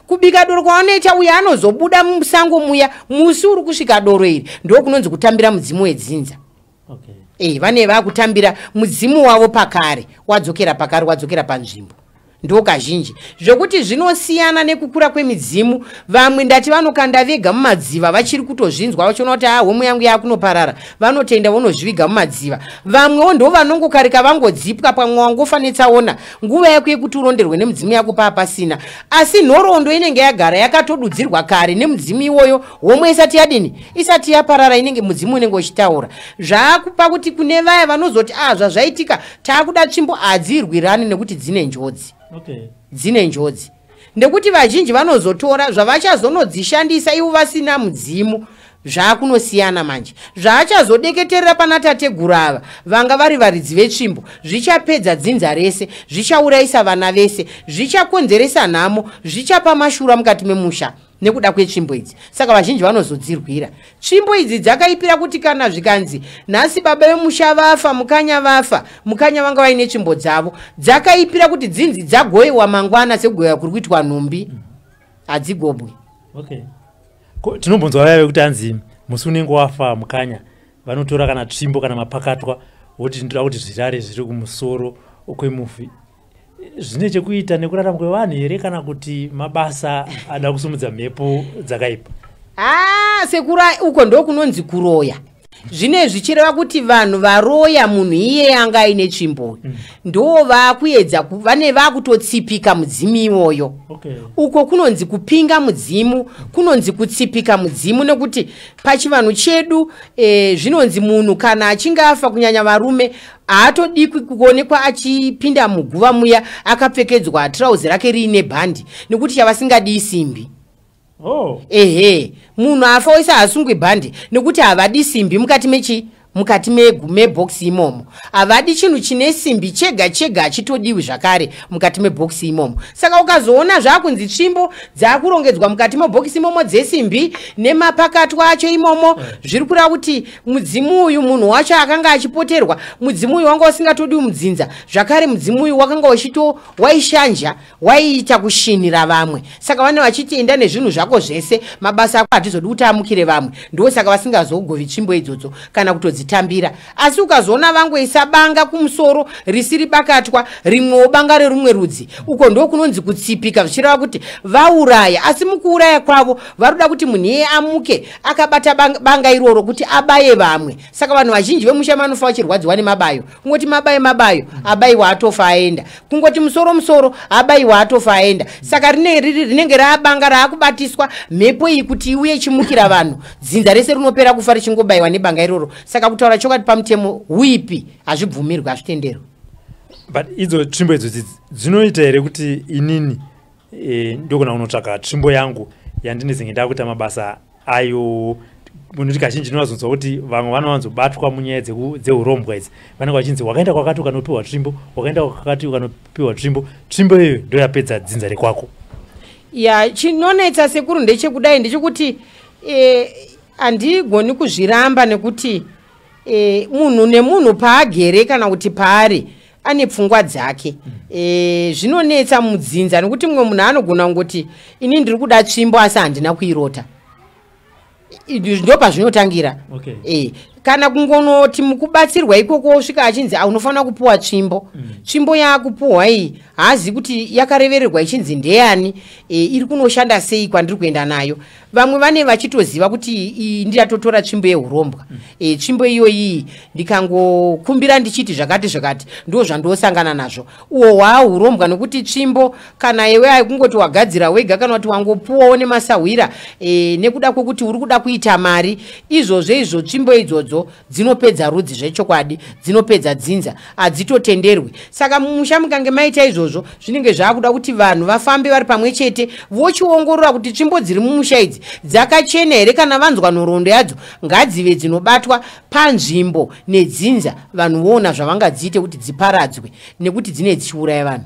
Kubika doro kwavanoita, uyo anozobuda musango muya musi uri kusvika doro iri, ndokunonzi kutambira mudzimu wedzinza. Okay. Vane vakutambira mudzimu wavo pakare, wadzokera pakare, wadzokera panzvimbo. Ndo kazhinji zvekuti zvinosiyana nekukura kwemidzimu. Vamwe ndati vanokanda vega mumadziva, vachiri kutozvinzwa vachiona kuti homwe yangu yakunoparara, vanotenda vonozviviga mumadziva. Vamwewo ndo vanongokarika vangodzipwa, pamwe wangofa netsaona, nguva yako yekuti uronderwe nemudzimu yako paa pasina. Asi nhoroondo inenge yagara yakatodudzirwa kare nemudzimu iwoyo, homwe isati yadini, isati yaparara, inenge mudzimu unenge uchitaura. Zvaakupa kuti kune vaya vanozoti zvazvaitika taakuda tsvimbo, hadzirwirani nekuti dzine njodzi. Okay. Dzine njodzi nekuti vazhinji vanozotora zvavachazonodzishandisa ivo vasina mudzimu, zvaakunosiyana manje. Zvaachazodeketerera pana tateguru ava vanga vari varidzi vetsvimbo, zvichapedza dzinza rese, zvichaurayisa vana vese, zvichakonzeresa nhamo, zvichapa mashura mukati memusha nekuda kwetsvimbo idzi. Saka vazhinji vanozodzirwira tsvimbo idzi. Dzakaipira kuti kana zvikanzi nhasi baba vemusha vafa, mukanya vafa, mukanya vanga vaine tsvimbo dzavo, dzakaipira kuti dzinzi dzagoyiwa mangwana sekugoyiwa kuri kuitwa nhumbi, hadzigobwi. Okay. Tinombonzwa vaya vekuti hanzi musi unenge wafa mukanya vanotora kana tsvimbo kana mapakatwa, voti ndoda kuti zvirare zviri kumusoro kwemufi. Zvine chekuita nekurarama kwevanhu here, kana kuti mabasa ada kusumudza mhepo dzakaipa? Sekura uko ndo kunonzi kuroya. Zvine zvichireva kuti vanhu varoya munhu iye anga aine tsvimbo, ndo vakuedza vane vakutotsipika mudzimu iwoyo. Okay. Uko kunonzi kupinga mudzimu, kunonzi kutsipika mudzimu, nekuti pachivanhu chedu zvinonzi munhu kana achinge afa, kunyanya varume, haatodikwi kuonekwa achipinda muguva muya akapfekedzwa tirauzi rake riine bhandi, nekuti chavasingadi simbi. Oh. Ehe, munhu afa wese haasungwi bhandi nekuti havadi simbi mukati mukati mebhokisi imomo. Havadi chinhu chine simbi chega chega, hachitodiwi zvakare mukati mebhokisi imomo. Saka ukazoona zvaakunzi tsvimbo dzaakurongedzwa mukati mebhokisi imomo dzesimbi nemapakatwa acho imomo, zviri kureva kuti mudzimu uyu, munhu wacho akanga achipoterwa, mudzimu uyu wanga usingatodiwi mudzinza. Zvakare mudzimu uyu wakanga uchito waishanja, waiita kushinira vamwe. Saka vane vachiti enda nezvinhu zvako zvese, mabasa ako hatizodi kuti amukire vamwe. Ndosaka vasingazogovi tsvimbo idzodzo kana kutodzitambira. Asi ukazoona vangoisa banga kumusoro risiri bakatwa, rimwewo banga rerumwe rudzi, uko ndo kunonzi kutsipika, zvichireva kuti vauraya. Asi mukuuraya kwavo varoda kuti munhu iyeye amuke akabata banga iroro kuti abaye vamwe. Saka vanhu vazhinji vemusha vanofa vachirwadziwa nemabayo. Kungoti mabayo mabayo, abayiwa atofa aenda. Kungoti musoro musoro, abayiwa atofa aenda. Saka rinenge raabanga raakubatiswa mhepo iyi kuti iuye ichimukira vanhu, dzinza rese rinopera kufa richingobayiwa nebanga iroro. Saka kutaura chokwadi, pamutemo huipi, hazvibvumirwi, hazvitenderwi. But idzo tsvimbo idzodzi dzinoita here kuti inini ndogona kunotsvaga tsvimbo yangu yandinezenge ndakuita mabasa ayo? Munoti kazhinji ndinowazonzwa kuti vamwe vanowanzobatwa munyaya dzeurombwa idzi vanenge vachinzi wakaenda kwakati ukanopiwa tsvimbo, wakaenda kwakati ukanopiwa tsvimbo, tsvimbo iyoyo ndo yapedza dzinza rekwako. Ya, chinonetsa sekuru ndechekudai, ndechekuti handigoni kuzviramba, nekuti munhu nemunhu paagere kana kuti paari ane pfungwa dzake. Zvinonetsa mudzinza nekuti mumwe munhu anogona kungoti ini ndiri kuda tsvimbo asi handina kuirota. Ndo pazvinotangira. Kana kungonoti mukubatsirwa ikoko osvika achinzi, "Ah, unofanira kupuwa tsvimbo." Tsvimbo yaakupuhwa iyi haazivi kuti yakarevererwa ichinzi ndeyani, iri kunoshanda sei kwandiri kuenda nayo. Vamwe vane vachitoziva kuti iyi ndiyatotora tsvimbo yeurombwa. Tsvimbo iyoyi ndikangokumbira ndichiti zvakati zvakati, ndo zvandosangana nazvo. Uhwo hwaurombwa, nekuti tsvimbo kana iwe aikungoti wagadzira wega kana kuti wangopuwawo nemasahwira nekuda kwekuti uri kuda kuita mari, izvozvo izvo tsvimbo idzodzo dzinopedza rudzi zvechokwadi, dzinopedza dzinza, hadzitotenderwi. Saka mumusha mukange maita izvozvo, zvinenge zvaakuda kuti vanhu vafambe vari pamwe chete vochiongorora kuti tsvimbo dziri mumusha idzi dzakachena here. Kana vanzwa nhoroondo yadzo, ngadzive dzinobatwa panzvimbo nedzinza, vanhu voona zvavangadziite kuti dziparadzwe, nekuti dzine dzichiuraya vanhu.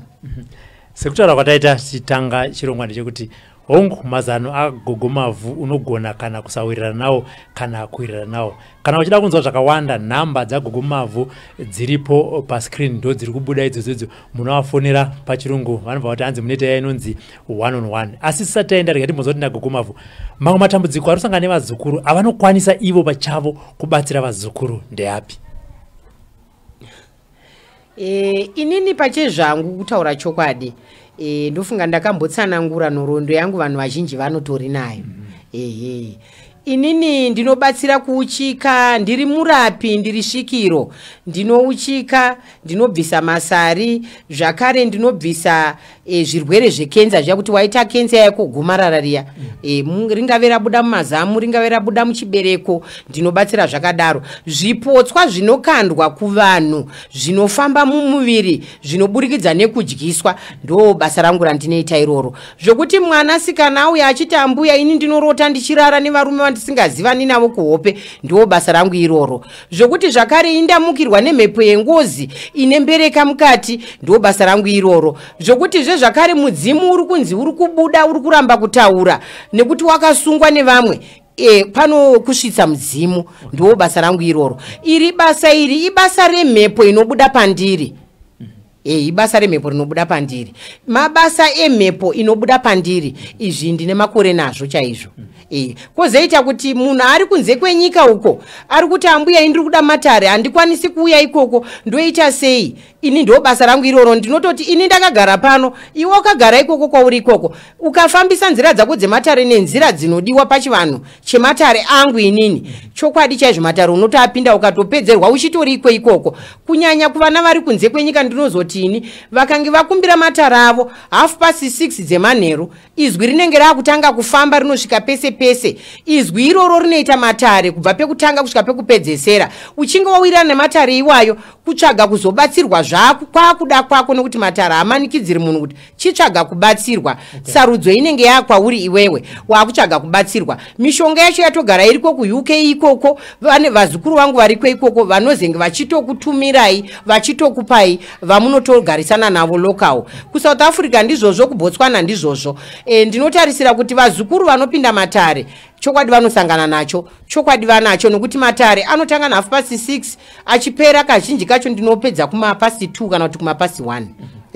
Sekutaura kwataita tichitanga chirongwa ndechekuti hongu, mazano aGogo Mavhu unogona kana kusawirirana nawo kana kuwirirana nawo. Kana uchida kunzwa zvakawanda, nhamba dzaGogo Mavhu dziripo pascreen, ndo dziri kubuda idzodzo. Munovafonera pachirungu vanobva vati hanzi munoita iya inonzi one on one. Asi tisati taenda, rega timbonzwa kuti naGogo Mavhu mamwe matambudziko ari kusangana nevazukuru avanokwanisa ivo pachavo kubatsira vazukuru ndeapi? Inini pachezvangu, kutaura chokwadi, ndofunga ndakambotsanangura nhoroondo yangu, vanhu vazhinji vanotori nayo. Ehe, inini ndinobatsira kuuchika, ndiri murapi, ndiri svikiro, ndinouchika, ndinobvisa masari, zvakare ndinobvisa zvirwere zvekenza zviya, kuti waita kenza yako gomarara riya, ringave rabuda mumazamu, ringave rabuda muchibereko, ndinobatsira zvakadaro. Zvipotswa zvinokandwa kuvanhu zvinofamba mumuviri zvinoburikidza nekudyiswa, ndo basa rangu randinoita iroro. Zvokuti mwanasikana auya achiti, "Ambuya, ini ndinorota ndichirara nevarume vandisingazivani navo kuhope," ndo basa rangu iroro. Zvokuti zvakare indamukirwa nemhepo yengozi ine mbereka mukati, ndo basa rangu iroro. Zvokutizve zvakare mudzimu uri kunzi uri kubuda, uri kuramba kutaura nekuti wakasungwa nevamwe, pano kusvitsa mudzimu, ndo basa rangu iroro. Iri basa iri ibasa remhepo inobuda pandiri. Ibasa remhepo rinobuda pandiri, mabasa emhepo inobuda pandiri. Izvi ndine makore nazvo chaizvo. Kwozoita kuti munhu ari kunze kwenyika uko ari kuti, "Ambuya, indiri kuda matare, handikwanisi kuuya ikoko, ndoita sei?" Ini ndo basa rangu iroro. Ndinototi ini ndakagara pano, iwe wakagara ikoko kwauri ikoko, ukafambisa nzira dzako dzematare nenzira dzinodiwa pachivanhu chematare angu inini, chokwadi chaizvo matare unotoapinda ukatopedzerwa uchitori iko ikoko. Kunyanya kuvana vari kunze kwenyika, ndinozoti ini vakange vakumbira matare avo 6:30 dzemanheru, izwi rinenge raakutanga kufamba, rinosvika pese pese. Izwi iroro rinoita matare kubva pekutanga kusvika pekupedzesera. Uchinge wawirirana nematare iwayo, kutsvaga kuzobatsirwa. Zvakwakuda kwako, nokuti matare hamanikidziri munhu kuti chitsvaga kubatsirwa. Sarudzo inenge yakwauri iwewe waakutsvaga kubatsirwa. Mishonga yacho yatogara iriko kuUK ikoko, vane vazukuru vangu variko ikoko vanozenge vachitokutumirai, vachitokupai, vamunotogarisana navo local. KuSouth Africa ndizvozvo, kuBotswana ndizvozvo. Ndinotarisira kuti vazukuru vanopinda matare chokwadi vanosangana nacho, chokwadi vanacho, nokuti matare anotanga na6:30 achipera, kazhinji kacho ndinopedza kumapast 2 kana kuti kumapast 1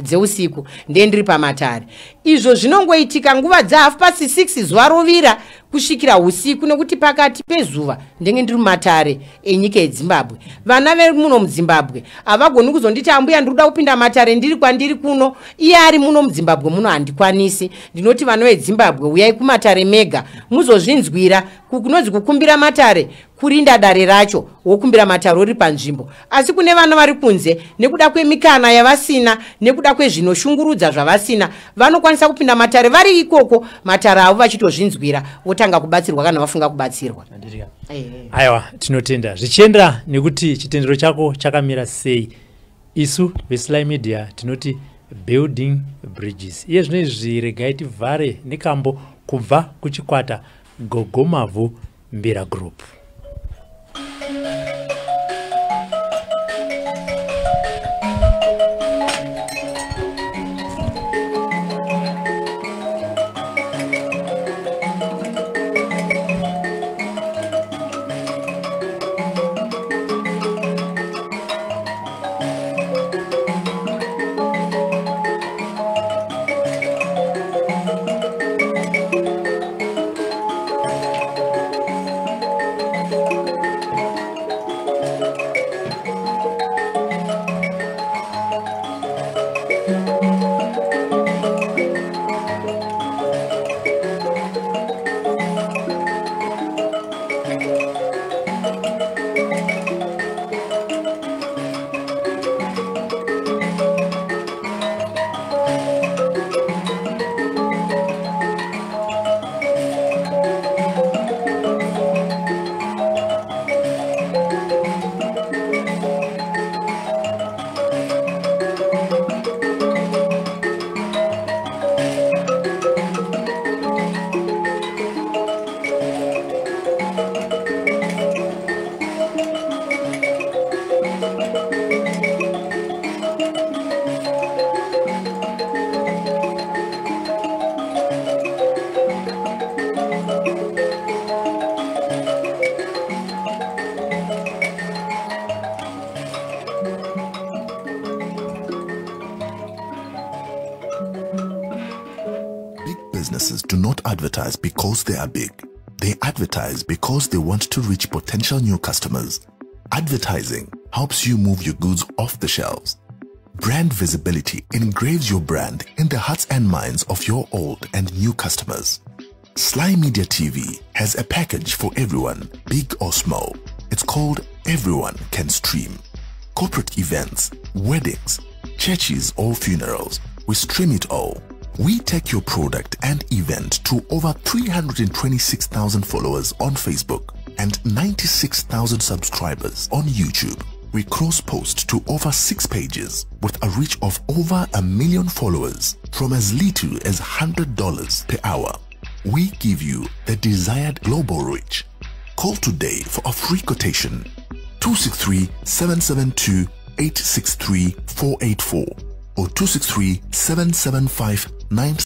dzeusiku, ndiye ndiri pamatare. Izvo zvinongoitika nguva dza6:30 zuva rovira kusvikira usiku, nokuti pakati pezuva ndenge ndiri mumatare enyika yeZimbabwe. Vana vemuno muZimbabwe havagoni kuzonditi, "Ambuya, ndiri kuda kupinda matare ndiri kwandiri kuno," iye ari muno muZimbabwe muno, handikwanisi. Ndinoti vana veZimbabwe, uyai kumatare mega muzozvinzwira. Kunonzi kukumbira matare kurinda dare racho, wokumbira matare uri panzvimbo. Asi kune vana vari kunze, nekuda kwemikana yavasina, nekuda kwezvinoshungurudza zvavasina, vanokwanisa kupinda matare vari ikoko, matare avo vachitozvinzwira, votanga kubatsirwa kana vafunga kubatsirwa. Aiwa, tinotenda. Zvichiendera nekuti chitendero chako chakamira sei, isu veSly Media tinoti building bridges. Iye zvino izvi regai tivhare nekambo kubva kuchikwata Gogo Mavhu Mbira Group. Big businesses do not advertise because they are big. They advertise because they want to reach potential new customers. Advertising helps you move your goods off the shelves. Brand visibility engraves your brand in the hearts and minds of your old and new customers. Sly Media TV has a package for everyone, big or small. It's called Everyone Can Stream. Corporate events, weddings, churches or funerals, we stream it all. We take your product and event to over 326,000 followers on Facebook and 96,000 subscribers on YouTube. We cross-post to over 6 pages with a reach of over 1 million followers from as little as $100 per hour. We give you the desired global reach. Call today for a free quotation. 263 772 863 484 or 263 775 9.